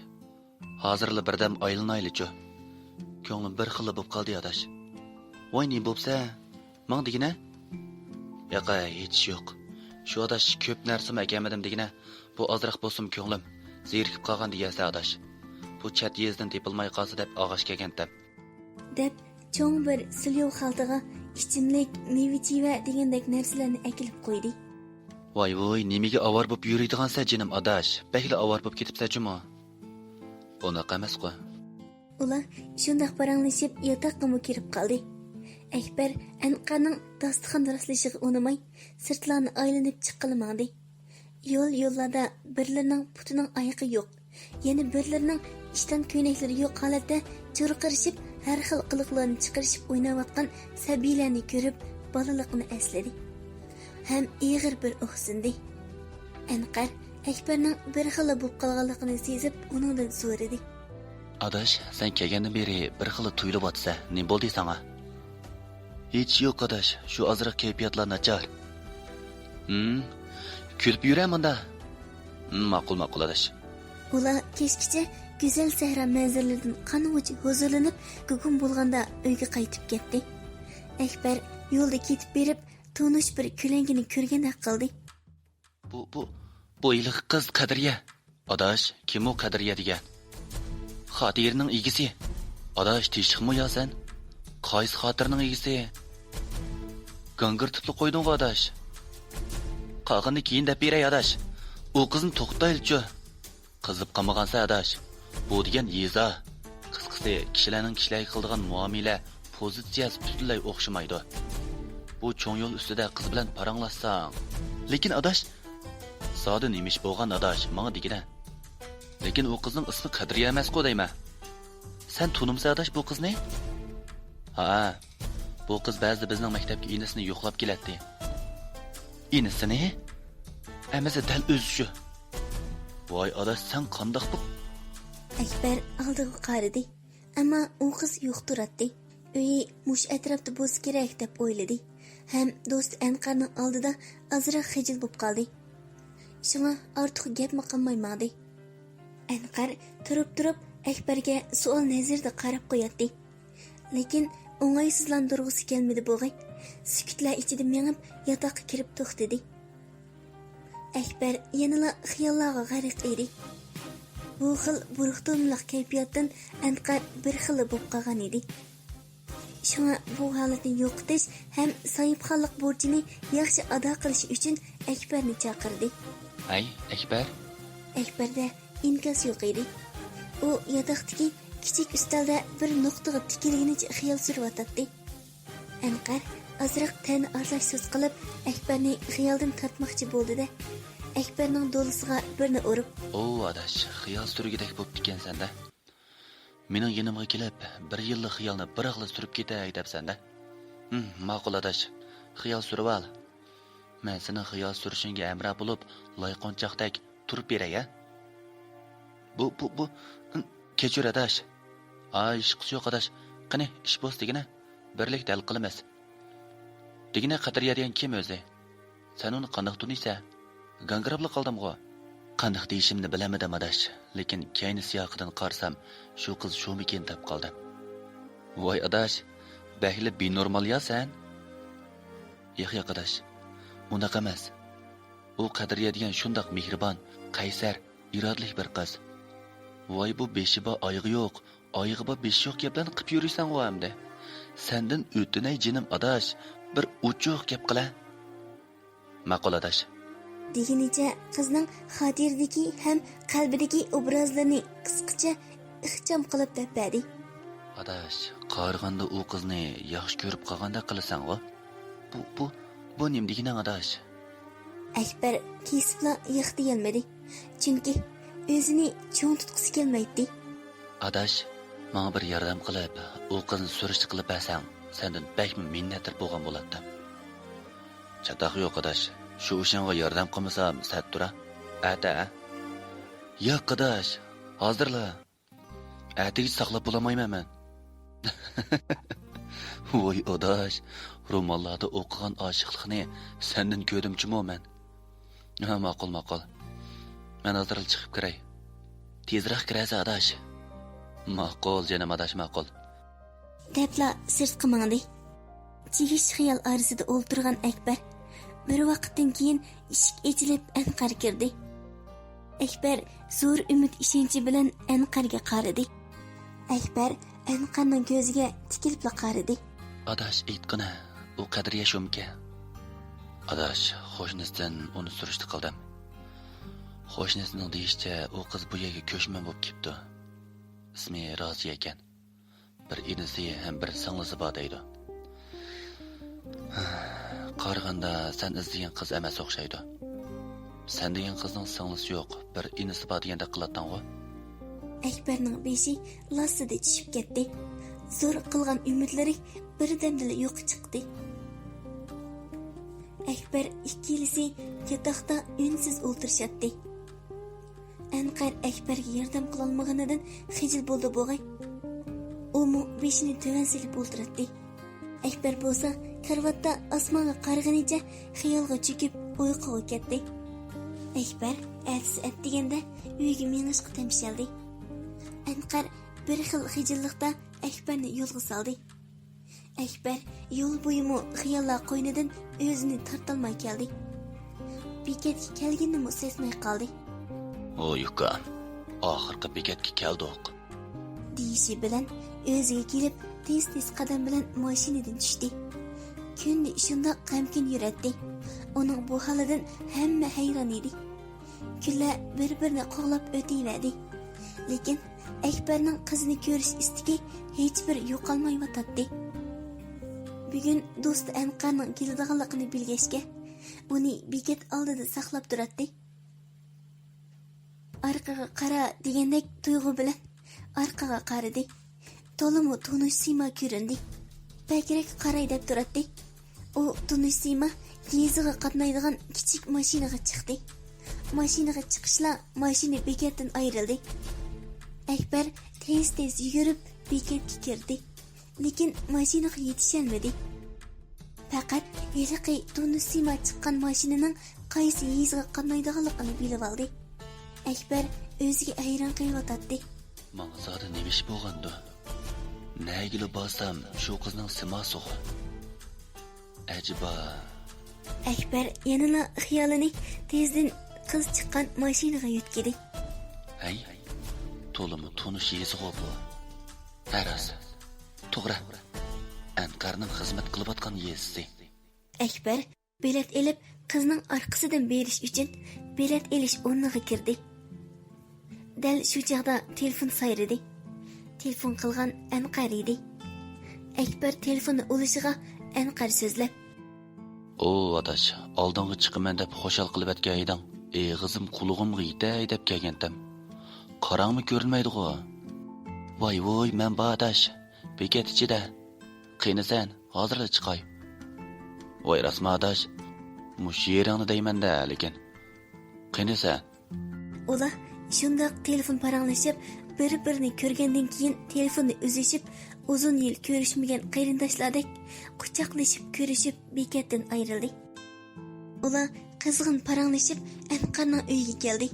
ھازىرلا بىردەم ئايلىنايلىچۇ. كۆڭلۈم بىر خىللا بوپ قالدى ئاداش. ۋاي، نېمە بوپسە؟ ماڭا دېگىنە؟ ياقەي، ھېچ ئىش يوق. شۇ ئاداش، كۆپ نەرسىمۇ ئەكەلمىدىم دېگىنە. بۇ ئازراق بولسىمۇ كۆڭلۈم زېرىكىپ قالغان دېگەنسە ئاداش. بۇ چەت يېزىدىن تېپىلماي قالسا دەپ ئالغاچ كەلگەنتىم. دەپ، چوڭ بىر سىليو خالتىغا ئىچىملىك، مېۋە-چىۋە دېگەندەك نەرسىلەرنى ئەكېلىپ قويدى. ۋاي ۋۇي، نېمىگە ئاۋارە بوپ يۈرىدىغانسە جېنىم ئاداش؟ بەكلا ئاۋارە بوپ كېتىپسە جۇمۇ. ئۇنداق ئەمەسقۇ. ئۇلار شۇنداق پاراڭلىشىپ ياتاققىمۇ كىرىپ قالدى. ئەكبەر ئەنقەرنىڭ داستىخان راسلىشىغا ئۇنىماي، سىرتلارنى ئايلىنىپ چىققىلى ماڭدى. يول-يوللاردا بىرلىرىنىڭ پۇتىنىڭ ئايىقى يوق، يەنە بىرلىرىنىڭ ئىشتان كۆينەكلىرى يوق ھالەتتە چۇرقىرىشىپ، ھەر خىل قىلىقلارنى چىقىرىشىپ ئويناۋاتقان سەبىيلەرنى كۆرۈپ، بالىلىقىنى ئەسلىدى. ھەم ئېغىر بىر ئۇھسىندى. ئەنقەر ئەكبەرنىڭ بىر خىللا بولۇپ قالغانلىقىنى سېزىپ، ئۇنىڭدىن سورىدى. ئاداش، سەن كەلگەندىن بېرى بىر خىللا تۇيۇلۇۋاتىسەن، نېمە بولدى ساڭا؟ ھېچ يوق ئاداش، شۇ ئازراق كەيپىياتلار ناچار. ھىم، كۈلۈپ يۈرە مۇندا. ھىم، ماقۇل، ماقۇل ئاداش. ئۇلار كەچكىچە گۈزەل سەھرا مەنزىرىلىرىدىن قانغۇچە ھۇزۇرلىنىپ، گۇگۇم بولغاندا ئۆيگە قايتىپ كەتتى. ئەكبەر يولدا كېتىپ بېرىپ، تونۇش بىر كۆلەڭگىنى كۆرگەندەك قىلدى. بۇ، بۇ، بۇ ھېلىقى قىز قەدرىيە. ئاداش، كىم ئۇ قەدرىيە دېگەن؟ خاتىرىنىڭ ئىگىسى. ئاداش، تىنچلىقمۇ يا سەن؟ قايسى خاتىرىنىڭ ئىگىسى؟ گاڭگىرىتىپلا قويدۇڭغۇ ئاداش. قالغىنىنى كېيىن دەپ بېرەي ئاداش. ئۇ قىزنى توختىتايلىچۇ. قىزىپ قالمىغانسەن ئاداش. بۇ دېگەن يېزا. قىسقىسى، كىشىلەرنىڭ كىشىلەرگە قىلىدىغان مۇئامىلە پوزىتسىيەسى پۈتۈنلەي ئوخشىمايدۇ. بۇ چوڭ يول ئۈستىدە قىز بىلەن پاراڭلاشساڭ. لېكىن ئاداش، زادى نېمە ئىش بولغان ئاداش، ماڭا دېگىنە. لېكىن ئۇ قىزنىڭ ئىسمى قەدرىيە ئەمەسقۇ دەيمەن. سەن تونۇمسەن ئاداش بۇ قىزنى؟ ھا، بۇ قىز بەزىدە بىزنىڭ مەكتەپكە ئىنىسىنى يوقلاپ كېلەتتى. ئىنىسىنى؟ ئەمەسە دەل ئۆزى شۇ. ۋاي ئاداش، سەن قانداق بۇ؟ ئەكبەر ئالدىغا قارىدى، ئەمما ئۇ قىز يوق تۇراتتى. ئۆيى مۇشۇ ئەتراپتا بولسا كېرەك دەپ ئويلىدى ھەم دوستى ئەنقەرنىڭ ئالدىدا ئازراق خىجىل بولۇپ قالدى. شۇڭا ئارتۇق گەپمۇ قىلماي ماڭدى. ئەنقەر تۇرۇپ-تۇرۇپ ئەكبەرگە سوئال نەزىرىدە قاراپ قوياتتى. لېكىن ئوڭايسىزلاندۇرغۇسى كەلمىدى بوغاي. سۈكۈتلەر ئىچىدە مېڭىپ ياتاققا كىرىپ توختىدى. ئەكبەر يەنىلا خىياللارغا غەرق ئىدى. بۇ خىل بۇرۇقتۇرمىلىق كەيپىياتتىن ئەنقەر بىر خىللا بولۇپ قالغان ئىدى. شۇڭا بۇ ھالەتنى يوقىتىش ھەم ساھىبخانلىق بۇرچىنى ياخشى ئادا قىلىش ئۈچۈن ئەكبەرنى چاقىردى. ھەي، ئەكبەر! ئەكبەردە ئىنكاس يوق ئىدى. ئۇ ياتاقتىكى كىچىك ئۈستەلدە بىر نۇقتىغا تىكىلگىنىچە خىيال سۈرۈۋاتاتتى. ئەنقەر ئازراق تەننى ئارىلاش سۇس قىلىپ، ئەكبەرنى خىيالدىن تارتماقچى بولدى-دە، ئەكبەرنىڭ دولىسىغا بىرنى ئۇرۇپ. ئوۋ، ئاداش، خىيال سۈرگۈدەك بوپتىكەنسەن-دە. مېنىڭ يېنىمغا كېلىپ، بىر يىللىق خىيالنى بىراقلا سۈرۈپ كېتەي دەپسەن-دە. ھىم، ماقۇل ئاداش، خىيال سۈرۈۋال. مەن سېنىڭ خىيال سۈرۈشۈڭگە ھەمراھ بولۇپ، لايقونچاقتەك تۇرۇپ بېرەي ھە. بۇ، بۇ، بۇ، ئىم، كەچۈر ئاداش. ئاي، ھېچقىسى يوق ئاداش. قېنى، ئىش بولسا دېگىنە، بىرلىكتە ھەل قىلىمىز. دېگىنە، قەدرىيە دېگەن كىم ئۆزى؟ سەن ئۇنى قانداق تونۇيسەن؟ گاڭگىراپلا قالدىمغۇ؟ قانداق دېيىشىمنى بىلەلمىدىم ئاداش، لېكىن كەينى سىياقىدىن قارىسام، شۇ قىز شۇمىكىن دەپ قالدىم. ۋاي ئاداش، بەكلا بىنورمال يا سەن. ياق، ياق ئاداش، ئۇنداق ئەمەس. ئۇ قەدرىيە دېگەن شۇنداق مېھرىبان، قەيسەر، ئىرادىلىك بىر قىز. ۋاي بۇ بېشى بار ئايىغى يوق، ئايىغى بار بېشى يوق گەپلەرنى قىپ يۈرۈيسەنغۇ ئەمدى. سەندىن ئۆتۈنەي جېنىم ئاداش، بىر ئوچۇق گەپ قىلە. ماقۇل ئاداش. دېگىنىچە قىزنىڭ خاتىرىدىكى ھەم قەلبىدىكى ئوبرازلىرىنى قىسقىچە ئىخچام قىلىپ دەپ بەردى. ئاداش، قارىغاندا ئۇ قىزنى ياخشى كۆرۈپ قالغاندەك قىلىسەنغۇ؟ بۇ، بۇ، بۇ نېمە دېگىنىڭ ئاداش؟ ئەكبەر كېسىپلا ياق دېيەلمىدى. چۈنكى ئۆزىنى چوڭ تۇتقۇسى كەلمەيتتى. ئاداش، ماڭا بىر ياردەم قىلىپ، ئۇ قىزنى سۈرۈشتە قىلىپ بەرسەڭ، سەندىن بەكمۇ مىننەتدار بولغان بولاتتىم. چاتاق يوق ئاداش، شۇ ئىشىڭغا ياردەم قىلمىسام سەتتۇرا. ئەتە، ئە؟ ياق ئاداش، ھازىرلا. ئەتىگىچە ساقلاپ بولالمايمەن مەن. ۋوي ئاداش، رومانلاردا ئوقۇغان ئاشىقلىقنى سەندىن كۆردۈمچىمۇ مەن؟ ھە، ماقۇل، ماقۇل. مەن ھازىرلا چىقىپ كىرەي. تېزرەك كىرەسە ئاداش. ماقۇل جېنىم ئاداش، ماقۇل. دەپلا سىرتقا ماڭدى. چىگىش خىيال ئارىسىدا ئولتۇرغان ئەكبەر بىر ۋاقىتتىن كېيىن ئىشىك ئېچىلىپ ئەنقەر كىردى. ئەكبەر زور ئۈمىد ئىشەنچى بىلەن ئەنقەرگە قارىدى. ئەكبەر ئەنقەرنىڭ كۆزىگە تىكىلىپلا قارىدى. ئاداش ئېيتقىنە، ئۇ قەدرىيە شۇمىكەن؟ ئاداش، قوشنىسىدىن ئۇنى سۈرۈشتە قىلدىم. قوشنىسىنىڭ دېيىشىچە، ئۇ قىز بۇ يەرگە كۆچمەن بولۇپ كېپتۇ. ئىسمى رازىيە ئىكەن. بىر ئىنىسى ھەم بىر سىڭلىسى بار دەيدۇ. قارىغاندا سەن ئىزدىگەن قىز ئەمەس ئوخشايدۇ. سەن دېگەن قىزنىڭ سىڭلىسى يوق، بىر ئىنىسى بار دېگەندەك قىلاتتىڭغۇ؟ ئەكبەرنىڭ بېشى لاسسىدە چۈشۈپ كەتتى. زور قىلغان ئۈمىدلىرى بىردەمدىلا يوققا چىقتى. ئەكبەر ئىككىلىسى ياتاقتا ئۈنسىز ئولتۇرۇشاتتى. ئەنقەر ئەكبەرگە ياردەم قىلالمىغىنىدىن خىجىل بولدى بوغاي. ئۇمۇ بېشىنى تۆۋەن سېلىپ ئولتۇراتتى. ئەكبەر بولسا كارىۋاتتا ئاسمانغا قارىغىنىچە خىيالغا چۆكۈپ ئۇيقۇغا كەتتى. ئەكبەر ئەتىسى ئەتىگەندە ئۆيگە مېڭىشقا تەمشەلدى. ئەنقەر بىر خىل خىجىللىقتا ئەكبەرنى يولغا سالدى. ئەكبەر يول بويىمۇ خىياللار قوينىدىن ئۆزىنى تارتالماي كەلدى. بېكەتكە كەلگىنىنىمۇ سەزمەي قالدى. ھوي ئۇكام، ئاخىرقى بېكەتكە كەلدۇق. دېيىشى بىلەن ئۆزىگە كېلىپ، تېز-تېز قەدەم بىلەن ماشىنىدىن چۈشتى. كۈندە شۇنداق غەمكىن يۈرەتتى. ئۇنىڭ بۇ ھالىدىن ھەممە ھەيران ئىدى. كۈنلەر بىر-بىرىنى قوغلاپ ئۆتۈۋەردى. لېكىن ئەكبەرنىڭ قىزنى كۆرۈش ئىستىكى ھېچبىر يوقالمايۋاتاتتى. بۈگۈن دوستى ئەنقەرنىڭ كېلىدىغانلىقىنى بىلگەچكە، ئۇنى بېكەت ئالدىدا ساقلاپ تۇراتتى. ئارقىغا قارا دېگەندەك تۇيغۇ بىلەن ئارقىغا قارىدى. تولىمۇ تونۇش سىيما كۆرۈندى. بەكرەك قاراي دەپ تۇراتتى. ئۇ تونۇش سىيما يېزىغا قاتنايدىغان كىچىك ماشىنىغا چىقتى. ماشىنىغا چىقىشلا ماشىنا بېكەتتىن ئايرىلدى. ئەكبەر تېز-تېز يۈگۈرۈپ بېكەتكە كىردى. لېكىن ماشىنىغا يېتىشەلمىدى. پەقەت ھېلىقى تونۇش سىيما چىققان ماشىنىنىڭ قايسى يېزىغا قاتنايدىغانلىقىنى بىلىۋالدى. ئەكبەر ئۆزىگە ھەيران قېلىۋاتاتتى. ماڭا زادى نېمە ئىش بولغاندۇ؟ نەگىلا بارسام شۇ قىزنىڭ سىماسىغۇ. ئەجەبا. ئەكبەر يەنىلا خىيالىنى تېزدىن قىز چىققان ماشىنىغا يۆتكىدى. ھەي، تولىمۇ تونۇش يېزىغۇ بۇ. ھە راست، توغرا. ئەنقەرنىڭ خىزمەت قىلىۋاتقان يېزىسى. ئەكبەر بېلەت ئېلىپ، قىزنىڭ ئارقىسىدىن بېرىش ئۈچۈن بېلەت ئېلىش ئورنىغا كىردى. دەل شۇ چاغدا تېلېفون سايرىدى. تېلېفون قىلغان ئەنقەر ئىدى. ئەكبەر تېلېفوننى ئۇلىشىغا ئەنقەر سۆزلەپ. ئۇ ئاداش، ئالدىڭغا چىقىمەن دەپ خۇشال قىلىۋەتكەن ئىدىڭ. ئېغىزىم قۇلىقىمغا يېتەي دەپ كەلگەنتىم. قاراڭمۇ كۆرۈنمەيدىغۇ. ۋاي ۋۇي، مەن بار ئاداش. بېكەت ئىچىدە. قېنى سەن، ھازىرلا چىقاي. ۋاي راستمۇ ئاداش؟ مۇشۇ يېرىڭنى دەيمەن-دە، لېكىن. قېنى سەن؟ ئۇلار شۇنداق تېلېفون پاراڭلىشىپ، بىر-بىرىنى كۆرگەندىن كېيىن تېلېفوننى ئۈزۈشۈپ، ئۇزۇن يىل كۆرۈشمىگەن قېرىنداشلاردەك قۇچاقلىشىپ كۆرۈشۈپ، بېكەتتىن ئايرىلدى. ئۇلار قىزغىن پاراڭلىشىپ، ئەنقەرنىڭ ئۆيىگە كەلدى.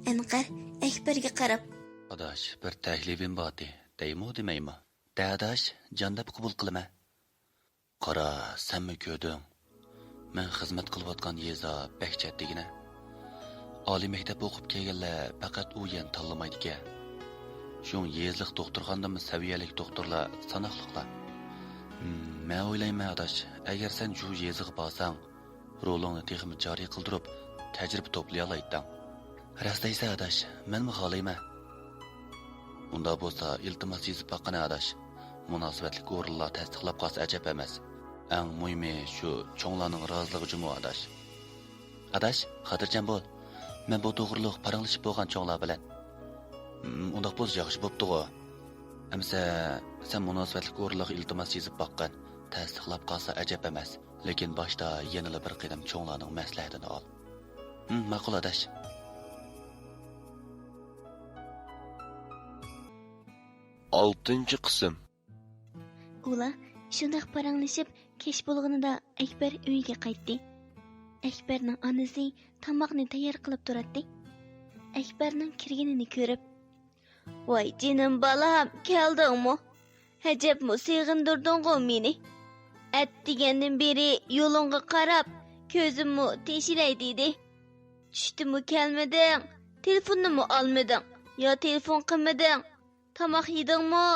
ئەنقەر ئەكبەرگە قاراپ: ئاداش، بىر تەكلىپىم بارتى، دەيمۇ دېمەيمۇ؟ دە ئاداش، جان دەپ قوبۇل قىلىمەن. قارا، سەنمۇ كۆردۈڭ. مەن خىزمەت قىلىۋاتقان يېزا بەك چەت دېگىنە. ئالىي مەكتەپ ئوقۇپ كەلگەنلەر پەقەت ئۇ يەرنى تاللىمايدىكەن. شۇڭا يېزىلىق دوختۇرخانىدىمۇ سەۋىيەلىك دوختۇرلار ساناقلىقلا. ھىم، مەن ئويلايمەن ئاداش، ئەگەر سەن شۇ يېزىغا بارساڭ، رولۇڭنى تېخىمۇ جارى قىلدۇرۇپ، تەجرىبە توپلىيالايتتىڭ. راست دەيسەن ئاداش، مەنمۇ خالايمەن. ئۇنداق بولسا ئىلتىماس يېزىپ باققىنە ئاداش. مۇناسىۋەتلىك ئورۇنلار تەستىقلاپ قالسا ئەجەب ئەمەس. ئەڭ مۇھىمى شۇ چوڭلارنىڭ رازىلىقى جۇمۇ ئاداش. ئاداش، خاتىرجەم بول. مەن بۇ توغرۇلۇق پاراڭلىشىپ بولغان چوڭلار بىلەن. ھىم، ئۇنداق بولسا ياخشى بوپتىغۇ. ئەمىسە سەن مۇناسىۋەتلىك ئورۇنلارغا ئىلتىماس يېزىپ باققىن. تەستىقلاپ قالسا ئەجەب ئەمەس. لېكىن باشتا يەنىلا بىر قېتىم چوڭلارنىڭ مەسلىھەتىنى ئال. ھىم، ماقۇل ئاداش. ئالتىنچى قىسىم. ئۇلار شۇنداق پاراڭلىشىپ، كەچ بولغىنىدا ئەكبەر ئۆيىگە قايتتى. ئەكبەرنىڭ ئانىسى تاماقنى تەييار قىلىپ تۇراتتى. ئەكبەرنىڭ كىرگىنىنى كۆرۈپ: ۋاي جېنىم بالام، كەلدىڭمۇ؟ ئەجەبمۇ سېغىندۇردۇڭغۇ مېنى. ئەتىگەندىن بېرى يولۇڭغا قاراپ، كۆزۈممۇ تېشىلاي دېدى. چۈشتىمۇ كەلمىدىڭ، تېلېفوننىمۇ ئالمىدىڭ، يا تېلېفون قىلمىدىڭ. تاماق يېدىڭمۇ؟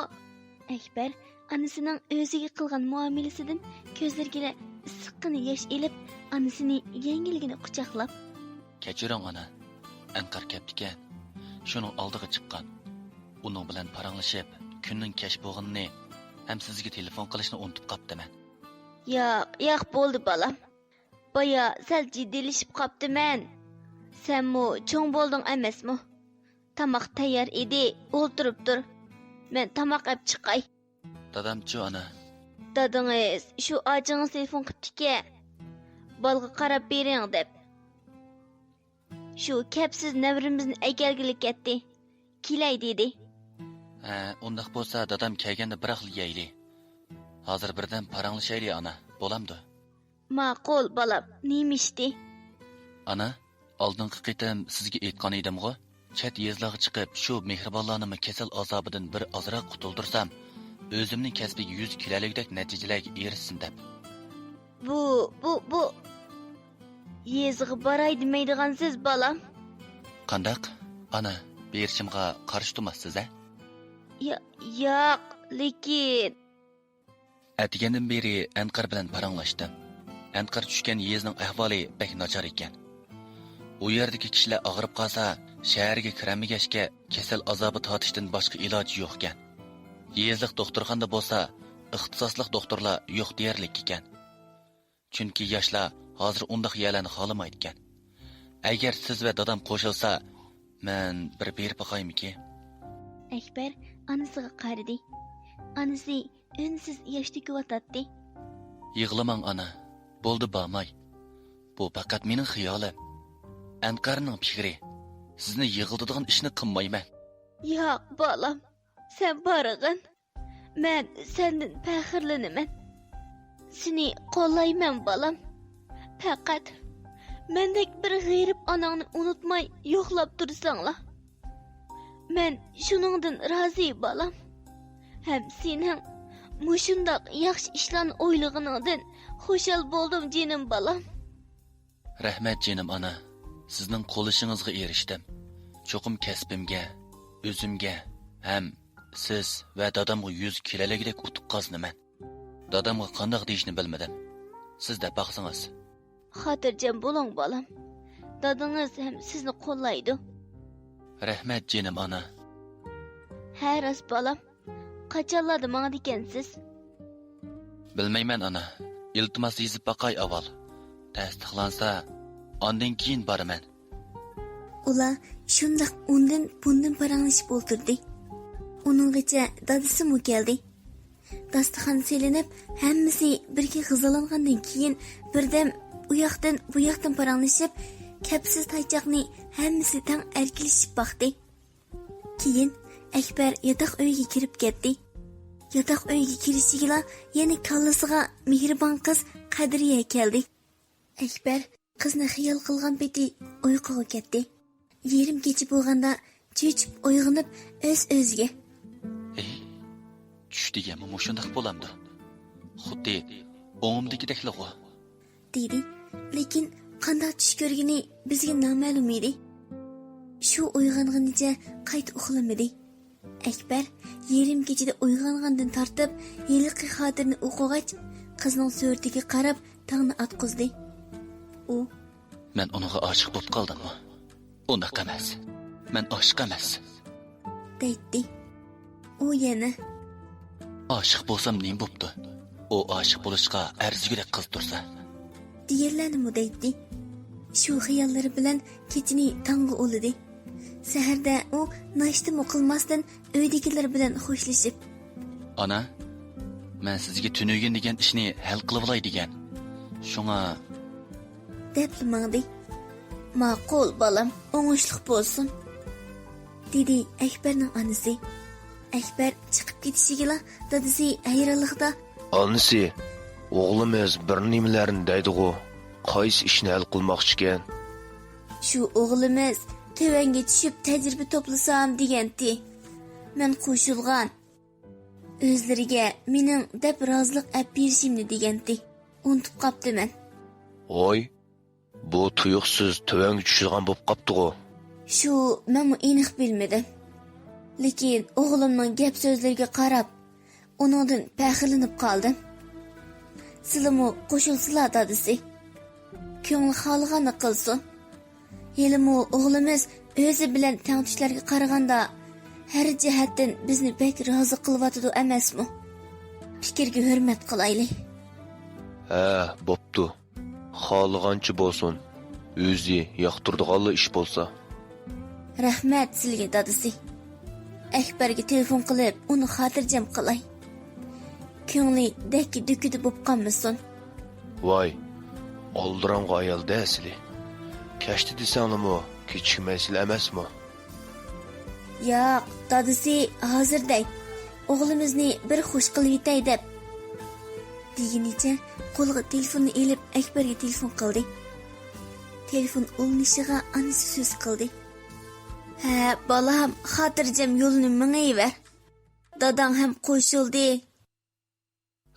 ئەكبەر ئانىسىنىڭ ئۆزىگە قىلغان مۇئامىلىسىدىن كۆزلىرىگىلا ئىسسىققىنە ياش ئېلىپ، ئانىسىنى يەڭگىلگىنە قۇچاقلاپ: كەچۈرۈڭ ئانا، ئەنقەر كەپتىكەن، شۇنىڭ ئالدىغا چىققان. ئۇنىڭ بىلەن پاراڭلىشىپ، كۈننىڭ كەچ بولغىنىنى ھەم سىزگە تېلېفون قىلىشنى ئۇنتۇپ قاپتىمەن. ياق، ياق، بولدى بالام. بايا سەل جىددىيلىشىپ قاپتىمەن. سەنمۇ چوڭ بولدۇڭ ئەمەسمۇ؟ تاماق تەييار ئىدى، ئولتۇرۇپ تۇر. مەن تاماق ئەپ چىقاي. دادامچۇ ئانا؟ دادىڭىز شۇ ئاچىڭىز تېلېفون قىپتىكەن. بالىغا قاراپ بېرىڭ دەپ. شۇ كەپسىز نەۋرىمىزنى ئەكەلگىلى كەتتى. كېلەي دېدى. ھە، ئۇنداق بولسا دادام كەلگەندە بىراقلا يەيلى. ھازىر بىردەم پاراڭلىشايلى ئانا، بولامدۇ؟ ماقۇل بالام، نېمە ئىشتى؟ ئانا، ئالدىنقى قېتىم سىزگە ئېيتقان ئىدىمغۇ، چەت يېزىلارغا چىقىپ شۇ مېھرىبانلارنىمۇ كېسەل ئازابىدىن بىر ئازراق قۇتۇلدۇرسام، ئۆزۈمنىڭ كەسپىگە يۈز كېلەلىگۈدەك نەتىجىلەرگە ئېرىشسۇن دەپ. بۇ، بۇ، بۇ يېزىغا باراي دېمەيدىغانسىز بالام؟ قانداق؟ ئانا، بېرىشىمغا قارشى تۇرماسسىز ھە؟ يا-، ياق، لېكىن. ئەتىگەندىن بېرى ئەنقەر بىلەن پاراڭلاشتىم. ئەنقەر چۈشكەن يېزىنىڭ ئەھۋالى بەك ناچار ئىكەن. ئۇ يەردىكى كىشىلەر ئاغرىپ قالسا، شەھەرگە كىرەلمىگەچكە، كېسەل ئازابى تارتىشتىن باشقا ئىلاجى يوقكەن. يېزىلىق دوختۇرخانىدا بولسا، ئىختىساسلىق دوختۇرلار يوق دېيەرلىك ئىكەن. چۈنكى ياشلار ھازىر ئۇنداق يەرلەرنى خالىمايدىكەن. ئەگەر سىز ۋە دادام قوشۇلسا، مەن بىر بېرىپ باقايمىكى؟ ئەكبەر ئانىسىغا قارىدى. ئانىسى ئۈنسىز ياش تۆكۈۋاتاتتى. يىغلىماڭ ئانا، بولدى بارماي. بۇ پەقەت مېنىڭ خىيالىم. ئەنقەرنىڭ پىكرى. سىزنى يىغلىتىدىغان ئىشنى قىلمايمەن. ياق بالام، سەن بارغىن. مەن سەندىن پەخىرلىنىمەن. سېنى قوللايمەن بالام. پەقەت مەندەك بىر غېرىب ئاناڭنى ئۇنتۇماي يوقلاپ تۇرساڭلا. مەن شۇنىڭدىن رازى بالام. ھەم سېنىڭ مۇشۇنداق ياخشى ئىشلارنى ئويلىغىنىڭدىن خۇشال بولدۇم جېنىم بالام. رەھمەت جېنىم ئانا، سىزنىڭ قوللىشىڭىزغا ئېرىشتىم. چوقۇم كەسپىمگە، ئۆزۈمگە ھەم سىز ۋە دادامغا يۈز كېلەلىگۈدەك ئۇتۇق قازىنىمەن. دادامغا قانداق دېيىشنى بىلمىدىم. سىز دەپ باقسىڭىز. خاتىرجەم بولۇڭ بالام. دادىڭىز ھەم سىزنى قوللايدۇ. رەھمەت جېنىم ئانا. ھە راست بالام. قاچانلاردا ماڭىدىكەنسىز؟ بىلمەيمەن ئانا. ئىلتىماس يېزىپ باقاي ئاۋۋال. تەستىقلانسا، ئاندىن كېيىن بارىمەن. ئۇلار شۇنداق ئۇندىن بۇندىن پاراڭلىشىپ ئولتۇردى. ئۇنىڭغىچە دادىسىمۇ كەلدى. داستىخان سېلىنىپ، ھەممىسى بىرگە غىزالانغاندىن كېيىن، بىردەم ئۇ ياقتىن بۇ ياقتىن پاراڭلىشىپ، كەپسىز تايچاقنى ھەممىسى تەڭ ئەركىلىشىپ باقتى. كېيىن ئەكبەر ياتاق ئۆيگە كىرىپ كەتتى. ياتاق ئۆيگە كىرىشىگىلا يەنە كاللىسىغا مېھرىبان قىز قەدرىيە كەلدى. ئەكبەر قىزنى خىيال قىلغان پېتى ئۇيقۇغا كەتتى. يېرىم كېچە بولغاندا چۆچۈپ ئويغىنىپ ئۆز-ئۆزىگە، ئەي، چۈش دېگەنمۇ مۇشۇنداق بولامدۇ؟ خۇددى ئوڭۇمدىكىدەكلىغۇ. دېدى. لېكىن قانداق چۈش كۆرگىنى بىزگە نامەلۇم ئىدى. شۇ ئويغانغىنىچە قايتا ئۇخلىمىدى. ئەكبەر يېرىم كېچىدە ئويغانغاندىن تارتىپ ھېلىقى خاتىرىنى ئوقۇغاچ، قىزنىڭ سۈرىتىگە قاراپ تاڭنى ئاتقۇزدى. ئۇ، مەن ئۇنىڭغا ئاشىق بولۇپ قالدىممۇ؟ ئۇنداق ئەمەس. مەن ئاشىق ئەمەس. دەيتتى. ئۇ يەنە، ئاشىق بولسام نېمە بوپتۇ؟ ئۇ ئاشىق بولۇشقا ئەرزىگۈدەك قىز تۇرسا. دېگەنلەرنىمۇ دەيتتى. شۇ خىياللىرى بىلەن كېچىنى تاڭغا ئۇلىدى. سەھەردە ئۇ ناشتىمۇ قىلماستىن ئۆيدىكىلەر بىلەن خوشلىشىپ، ئانا، مەن سىزگە تۈنۈگۈن دېگەن ئىشنى ھەل قىلىۋالاي دېگەن. شۇڭا، دەپلا ماڭدى. ماقۇل، بالام، ئوڭۇشلۇق بولسۇن، دېدى ئەكبەرنىڭ ئانىسى. ئەكبەر چىقىپ كېتىشىگىلا دادىسى ھەيرانلىقتا، ئانىسى، ئوغلىمىز بىر نېمىلەرنى دەيدىغۇ، قايسى ئىشنى ھەل قىلماقچىكەن؟ شۇ ئوغلىمىز تۆۋەنگە چۈشۈپ تەجرىبە توپلىسام دېگەنتى. مەن قوشۇلغان. ئۆزلىرىگە مېنىڭ دەپ رازىلىق ئەپ بېرىشىمنى دېگەنتى. ئۇنتۇپ قاپتىمەن. ۋاي، بۇ تۇيۇقسىز تۆۋەنگە چۈشىدىغان بولۇپ قاپتىغۇ. شۇ، مەنمۇ ئېنىق بىلمىدىم. لېكىن ئوغلۇمنىڭ گەپ سۆزلىرىگە قاراپ، ئۇنىڭدىن پەخىرلىنىپ قالدىم. سىلىمۇ قوشۇلسىلا، دادىسى. كۆڭلى خالىغاننى قىلسۇن. ھېلىمۇ ئوغلىمىز ئۆزى بىلەن تەڭتۇشلارغا قارىغاندا، ھەر جەھەتتىن بىزنى بەك رازى قىلىۋاتىدۇ ئەمەسمۇ؟ پىكىرگە ھۆرمەت قىلايلى. ھە، بوپتۇ. خالىغانچە بولسۇن. ئۆزى ياقتۇرىدىغانلا ئىش بولسا. رەھمەت سىلىگە، دادىسى. ئەكبەرگە تېلېفون قىلىپ، ئۇنى خاتىرجەم قىلاي. كۆڭلى دەككە-دۈككىدە بوپ قالمىسۇن. ۋاي، ئالدىراڭغۇ ئايال-دە سىلى. كەچتە دېسەڭلىمۇ، كېچىكمەيسىلە ئەمەسمۇ؟ ياق، دادىسى ھازىر دەي. ئوغلىمىزنى بىر خوش قىلىۋېتەي دەپ. دېگىنىچە قولىغا تېلېفوننى ئېلىپ ئەكبەرگە تېلېفون قىلدى. تېلېفون ئۇلىنىشىغا ئانىسى سۆز قىلدى. ھە، بالام، خاتىرجەم يولنى مېڭىۋەر. داداڭ ھەم قوشۇلدى.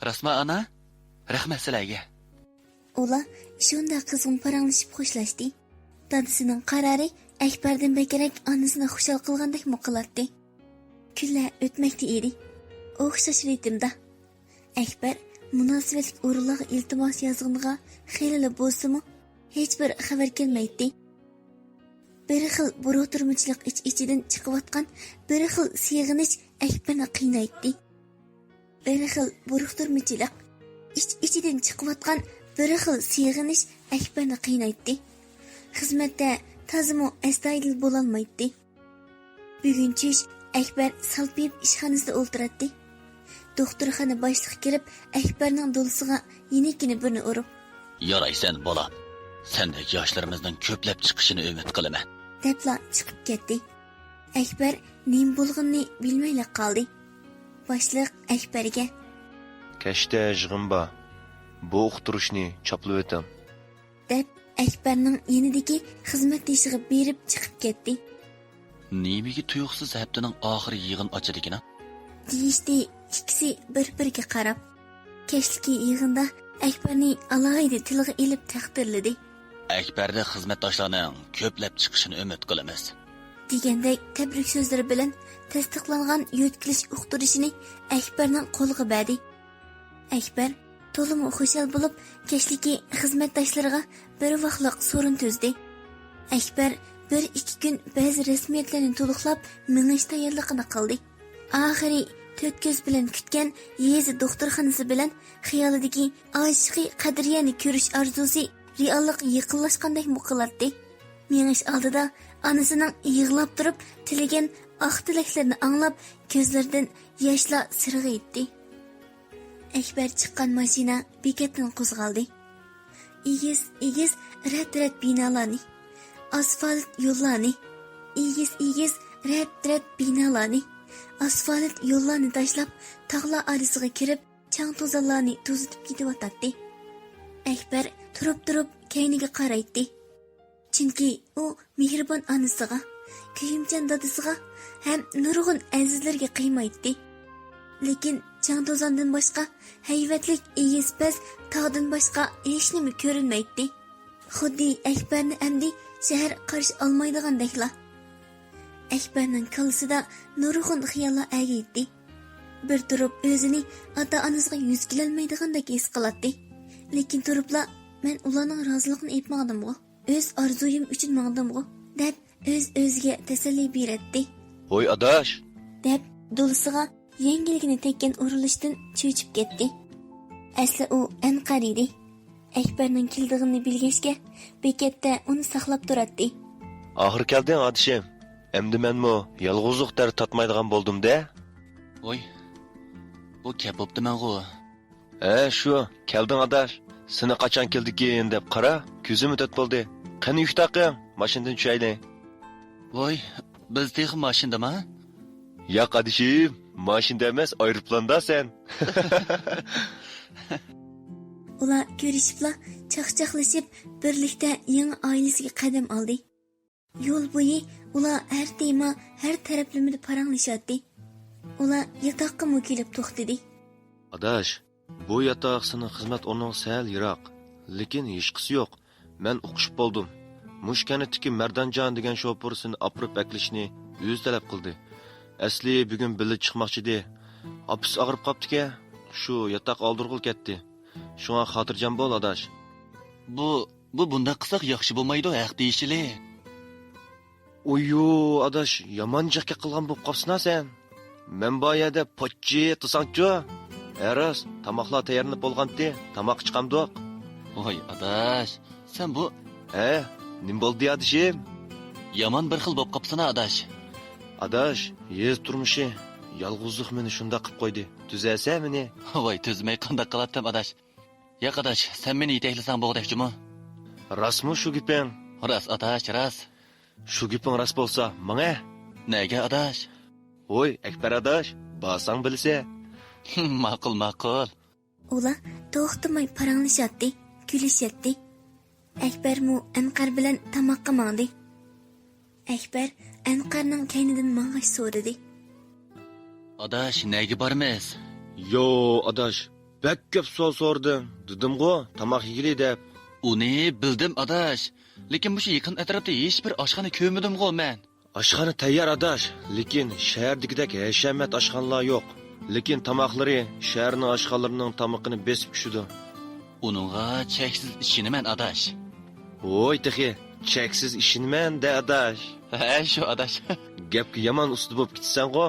راستما، ئانا؟ رەھمەت سىلەرگە. ئۇلار شۇنداق قىزغىن پاراڭلىشىپ خوشلاشتى. دادىسىنىڭ قارارى ئەكبەردىن بەكرەك ئانىسىنى خۇشال قىلغاندەكمۇ قىلاتتى. كۈنلەر ئۆتمەكتە ئىدى. ئوخشاش رىتىمدا. ئەكبەر مۇناسىۋەتلىك ئورۇنلارغا ئىلتىماس يازغىنىغا خېلىلا بولسىمۇ، ھېچبىر خەۋەر كەلمەيتتى. بىر خىل بۇرۇقتۇرمىچىلىق ئىچ-ئىچىدىن چىقىۋاتقان بىر خىل سېغىنىش ئەكبەرنى قىينايتتى. بىر خىل بۇرۇقتۇرمىچىلىق، ئىچ-ئىچىدىن چىقىۋاتقان بىر خىل سېغىنىش ئەكبەرنى قىينايتتى. خىزمەتتە تازىمۇ ئەستايىدىل بولالمايتتى. بۈگۈن چۈش ئەكبەر سالپىيىپ ئىشخانىسىدا ئولتۇراتتى. دوختۇرخانا باشلىقى كىرىپ، ئەكبەرنىڭ دولىسىغا يېنىككىنە بىرنى ئۇرۇپ، يارايسەن، بالام. سەندەك ياشلىرىمىزنىڭ كۆپلەپ چىقىشىنى ئۈمىد قىلىمەن، دەپلا چىقىپ كەتتى. ئەكبەر نېمە بولغىنىنى بىلمەيلا قالدى. باشلىق ئەكبەرگە، كەچتە يىغىن بار. بۇ ئۇقتۇرۇشنى چاپلىۋېتىڭ، دەپ ئەكبەرنىڭ يېنىدىكى خىزمەتدىشىغا بېرىپ چىقىپ كەتتى. نېمىگە تۇيۇقسىز ھەپتىنىڭ ئاخىرى يىغىن ئاچىدىكىنا؟ دېيىشتى ئىككىسى بىر-بىرىگە قاراپ. كەچلىكى يىغىندا ئەكبەرنى ئالاھىدە تىلغا ئېلىپ تەقدىرلىدى. ئەكبەردە خىزمەتداشلارنىڭ كۆپلەپ چىقىشىنى ئۈمىد قىلىمىز، دېگەندەك تەبرىك سۆزلىرى بىلەن تەستىقلانغان يۆتكىلىش ئۇقتۇرۇشىنى ئەكبەرنىڭ قولىغا بەردى. ئەكبەر تولىمۇ خۇشال بولۇپ، كەچلىكى خىزمەتداشلىرىغا بىر ۋاقلىق سورۇن تۈزدى. ئەكبەر بىر ئىككى كۈن بەزى رەسمىيەتلەرنى تولۇقلاپ، مېڭىش تەييارلىقىنى قىلدى. ئاخىرى تۆت كۆز بىلەن كۈتكەن يېزا دوختۇرخانىسى بىلەن خىيالىدىكى ئاشىقى قەدرىيەنى كۆرۈش ئارزۇسى رېئاللىققا يېقىنلاشقاندەكمۇ قىلاتتى. مېڭىش ئالدىدا ئانىسىنىڭ يىغلاپ تۇرۇپ تىلىگەن ئاق تىلەكلىرىنى ئاڭلاپ، كۆزلىرىدىن ياشلار سىرغىيتتى. ئەكبەر چىققان ماشىنا بېكەتتىن قوزغالدى. ئېگىز-ئېگىز، رەت-رەت بىنالارنى، ئاسفالت يوللارنى، ئېگىز-ئېگىز، رەت-رەت بىنالارنى، ئاسفالت يوللارنى تاشلاپ، تاغلار ئارىسىغا كىرىپ، چاڭ-توزانلارنى توزۇتۇپ كېتىۋاتاتتى. ئەكبەر تۇرۇپ-تۇرۇپ كەينىگە قارايتتى. چۈنكى ئۇ مېھرىبان ئانىسىغا، كۆيۈمچان دادىسىغا ھەم نۇرغۇن ئەزىزلىرىگە قىيمايتتى. لېكىن چاڭ-توزاندىن باشقا، ھەيۋەتلىك ئېگىز-پەس تاغدىن باشقا ھېچنېمە كۆرۈنمەيتتى. خۇددى ئەكبەرنى ئەمدى شەھەر قارشى ئالمايدىغاندەكلا. ئەكبەرنىڭ كاللىسىدا نۇرغۇن خىياللار ئەگىيتتى. بىر تۇرۇپ ئۆزىنى ئاتا-ئانىسىغا يۈز كېلەلمەيدىغاندەك ھېس قىلاتتى. لېكىن تۇرۇپلا، «مەن ئۇلارنىڭ رازىلىقىنى ئېلىپ ماڭدىمغۇ، ئۆز ئارزۇيۇم ئۈچۈن ماڭدىمغۇ» دەپ، ئۆز-ئۆزىگە تەسەللى بېرەتتى. «ھوي ئاداش!» دەپ، دولىسىغا يەڭگىلگىنە تەگكەن ئۇرۇلۇشتىن چۆچۈپ كەتتى. ئەسلى ئۇ ئەنقەر ئىدى. ئەكبەرنىڭ كېلىدىغىنىنى بىلگەچكە، بېكەتتە ئۇنى ساقلاپ تۇراتتى. «ئاخىرى كەلدىڭ، ئادىشىم. ئەمدى مەنمۇ يالغۇزلۇق دەرد تارتمايدىغان بولدۇم-دە.» «ۋوي، بۇ كەپ بوپتىمەنغۇ.» «ھە، شۇ، كەلدىڭ، ئاداش. سېنى قاچان كېلىدىكىن دەپ قارا، كۆزۈممۇ تۆت بولدى. قېنى، يۈك تاقىڭ، ماشىنىدىن چۈشەيلى.» «ۋوي، بىز تېخى ماشىندىما؟» «ياق، ئادىشىم، ماشىنىدا ئەمەس، ئايروپىلاندا سەن.» ئۇلار كۆرۈشۈپلا، چاقچاقلىشىپ، بىرلىكتە يېڭى ئائىلىسىگە قەدەم ئالدى. يول بويى ئۇلار ھەر تېما، ھەر تەرەپلىمىدە پاراڭلىشاتتى. ئۇلار ياتاققىمۇ كېلىپ توختىدى. «ئاداش، بۇ ياتاق سېنىڭ خىزمەت ئورنۇڭغا سەل يىراق، لېكىن ھېچقىسى يوق. مەن ئۇقۇشۇپ بولدۇم. مۇشۇ كەنتتىكى مەردانجان دېگەن شوپۇر سېنى ئاپىرىپ ئەكېلىشنى ئۆزى تەلەپ قىلدى. ئەسلى بۈگۈن بىللە چىقماقچىدى. ئاپىسى ئاغرىپ قاپتىكەن، شۇ ياتاق ئالدۇرغىلى كەتتى. شۇڭا خاتىرجەم بول، ئاداش.» «بۇ، بۇ بۇنداق قىلساق ياخشى بولمايدۇ، ھەق دېيىشىلى.» «ئويۇ، ئاداش، يامان جىق گەپ قىلغان بولۇپ قاپسىنا سەن. مەن بار يەردە پاچچىق تۇرساڭچۇ؟ ھە راست، تاماقلار تەييارلىنىپ بولغانتى، تاماققا چىقامدۇق.» «ۋاي ئاداش، سەن بۇ...» «ھە، نېمە بولدى، ئادىشىم؟» «يامان بىر خىل بولۇپ قاپسىنا، ئاداش.» «ئاداش، يېزا تۇرمۇشى، يالغۇزلۇق مېنى شۇنداق قىلىپ قويدى. تۈزەسەن مېنى.» «ۋاي، تۈزمەي قانداق قىلاتتىم، ئاداش.» «ياق، ئاداش، سەن مېنى يېتەكلىسەڭ بولغۇدەك جۇمۇ.» «راستمۇ شۇ گېپىڭ؟» «راست، ئاداش، راست.» «شۇ گېپىڭ راست بولسا، ماڭە.» «نەگە، ئاداش؟» «ھوي، ئەكبەر ئاداش، بارساڭ بىلىسەن.» «ماقۇل، ماقۇل.» ئۇلار توختىماي پاراڭلىشاتتى، كۈلۈشەتتى. ئەكبەرمۇ ئەنقەر بىلەن تاماققا ماڭدى. ئەكبەر ئەنقەرنىڭ كەينىدىن ماڭغاچ سورىدى. «ئاداش، نەگە بارىمىز؟» «يو، ئاداش، بەك كۆپ سوئال سورىدىڭ. دېدىمغۇ، تاماق يېگىلى دەپ.» «ئۇنى بىلدىم، ئاداش. لېكىن مۇشۇ يېقىن ئەتراپتا ھېچبىر ئاشخانا كۆرمىدىمغۇ مەن.» «ئاشخانا تەييار، ئاداش، لېكىن شەھەردىكىدەك ھەشەمەت ئاشخانىلار يوق. لېكىن تاماقلىرى شەھەرنىڭ ئاشخانىلىرىنىڭ تامىقىنى بېسىپ چۈشىدۇ.» «ئۇنىڭغا چەكسىز ئىشىنىمەن، ئاداش.» «ھوي، تېخى چەكسىز ئىشىنىمەن-دە، ئاداش.» «ھە، شۇ، ئاداش.» «گەپكە يامان ئۇستا بولۇپ كېتىسەنغۇ.»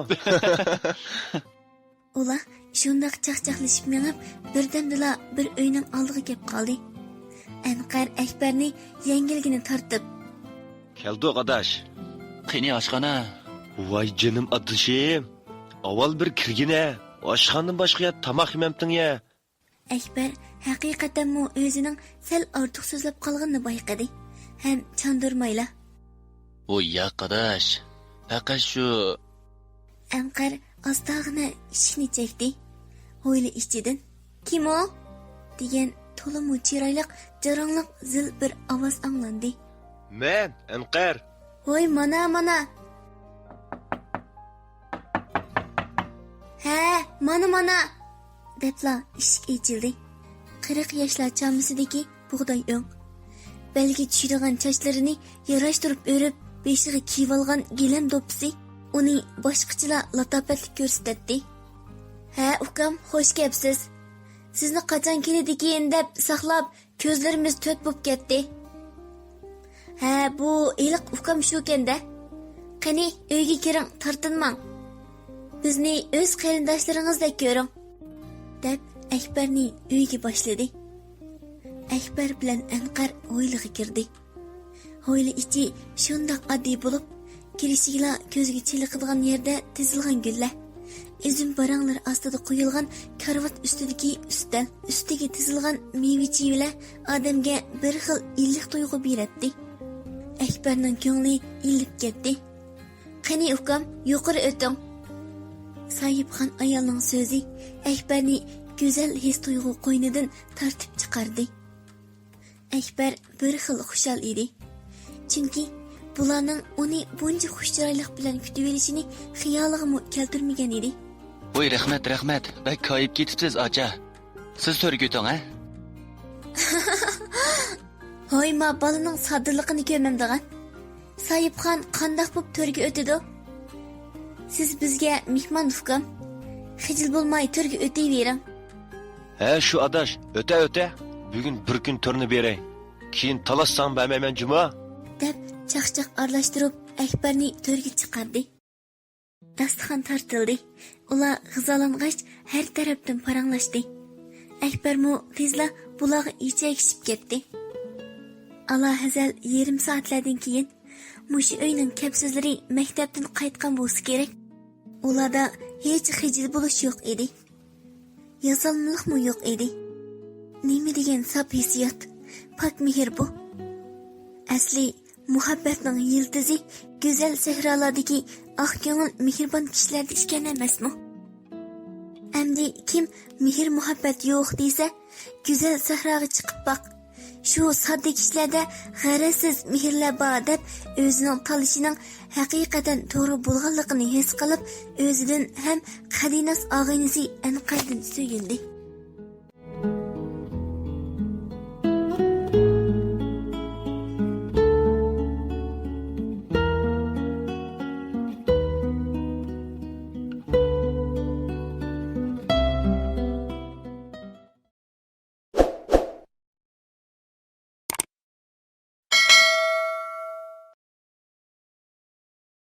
ئۇلار شۇنداق چاقچاقلىشىپ مېڭىپ، بىردەمدىلا بىر ئۆينىڭ ئالدىغا كەپ قالدى. ئەنقەر ئەكبەرنى يەڭگىلگىنە تارتىپ. «كەلدۇق، ئاداش.» «قېنى ئاشخانا؟» «ۋاي جېنىم ئادىشىم، ئاۋۋال بىر كىرگىنە، ئاشخانىدىن باشقا يەردە تاماق يېمەمتىڭ يە.» ئەكبەر ھەقىقەتەنمۇ ئۆزىنىڭ سەل ئارتۇق سۆزلەپ قالغىنىنى بايقىدى ھەم چاندۇرمايلا. «ۋوي ياق، ئاداش، پەقەت شۇ...» ئەنقەر ئاستاغىنە ئىشىكنى چەكتى. ھويلا ئىچىدىن، «كىم ئۇ؟» دېگەن تولىمۇ چىرايلىق، جاراڭلىق زىل بىر ئاۋاز ئاڭلاندى. «مەن، ئەنقەر.» «ھوي، مانا، مانا.» «ھە، مانا، مانا!» دەپلا ئىشىك ئېچىلدى. قىرىق ياشلار چامىسىدىكى بۇغداي ئۆڭ. بەلگە چۈشىدىغان چاچلىرىنى ياراشتۇرۇپ ئۆرۈپ، بېشىغا كىيىۋالغان گىلەم دوپپىسى ئۇنى باشقىچىلا لاتاپەتلىك كۆرسىتەتتى. «ھە، ئۇكام، خوش كەپسىز. سىزنى قاچان كېلىدىكىن دەپ ساقلاپ، كۆزلىرىمىز تۆت بوپ كەتتى. ھە، بۇ ھېلىقى ئۇكام شۇكەن-دە. قېنى، ئۆيگە كىرىڭ، تارتىنماڭ. بىزنى ئۆز قېرىنداشلىرىڭىزدەك كۆرۈڭ.» دەپ، ئەكبەرنى ئۆيگە باشلىدى. ئەكبەر بىلەن ئەنقەر ھويلىغا كىردى. ھويلا ئىچى شۇنداق ئاددىي بولۇپ، كىرىشىگىلا كۆزگە چېلىقىدىغان يەردە تىزىلغان گۈللەر، ئۈزۈم باراڭلىرى ئاستىدا قويۇلغان كارىۋات ئۈستىدىكى ئۈستەل، ئۈستىگە تىزىلغان مېۋە-چېۋىلەر ئادەمگە بىر خىل ئىللىق تۇيغۇ بېرەتتى. ئەكبەرنىڭ كۆڭلى ئىللىپ كەتتى. «قېنى ئۇكام، يۇقىرى ئۆتۈڭ.» ساھىبخان ئايالنىڭ سۆزى ئەكبەرنى گۈزەل ھېس-تۇيغۇ قوينىدىن تارتىپ چىقاردى. ئەكبەر بىر خىل خۇشال ئىدى. چۈنكى بۇلارنىڭ ئۇنى بۇنچە خۇش چىرايلىق بىلەن كۈتۈۋېلىشىنى خىيالىغىمۇ كەلتۈرمىگەن ئىدى. ۋوي، رەھمەت، رەھمەت. بەك كايىپ كېتىپسىز، ئاچا. سىز تۆرگە ئۆتۈڭ، ھە؟ ھوي، ما بالىنىڭ ساددىلىقىنى كۆرمەمدىغان. ساھىبخان قانداق بوپ تۆرگە ئۆتىدۇ؟ سىز بىزگە مېھمان، ئۇكام. خىجىل بولماي تۆرگە ئۆتۈۋېرىڭ. ھە، شۇ ئاداش، ئۆتە، ئۆتە. بۈگۈن بىر كۈن تۆرنى بېرەي. كېيىن تالاشساڭ بەرمەيمەن جۇمۇ. دەپ چاقچاق ئارىلاشتۇرۇپ ئەكبەرنى تۆرگە چىقاردى. داستىخان تارتىلدى. ئۇلار غىزالانغاچ ھەر تەرەپتىن پاراڭلاشتى. ئەكبەرمۇ تېزلا بۇلارغا ئېچەگىشىپ كەتتى. ئالاھەزەل يېرىم سائەتلەردىن كېيىن مۇشۇ ئۆينىڭ كەپسىزلىرى مەكتەپتىن قايتقان بولسا كېرەك. ئۇلاردا ھېچ خىجىل بولۇش يوق ئىدى. ياسالمىلىقمۇ يوق ئىدى. نېمە دېگەن ساپ ھېسسىيات، پاك مېھىر بۇ. ئەسلى مۇھەببەتنىڭ يىلتىزى گۈزەل سەھرالاردىكى ئاق كۆڭۈل مېھرىبان كىشىلەردە ئىكەن ئەمەسمۇ؟ ئەمدى كىم مېھىر-مۇھەببەت يوق دېسە، گۈزەل سەھراغا چىقىپ باق. شۇ ساددا كىشىلەردە غەرەزسىز مېھىرلەر بار دەپ ئۆزىنىڭ تاللىشىنىڭ ھەقىقەتەن توغرا بولغانلىقىنى ھېس قىلىپ، ئۆزىدىن ھەم قەدىناس ئاغىنىسى ئەنقەردىن سۆيۈندى.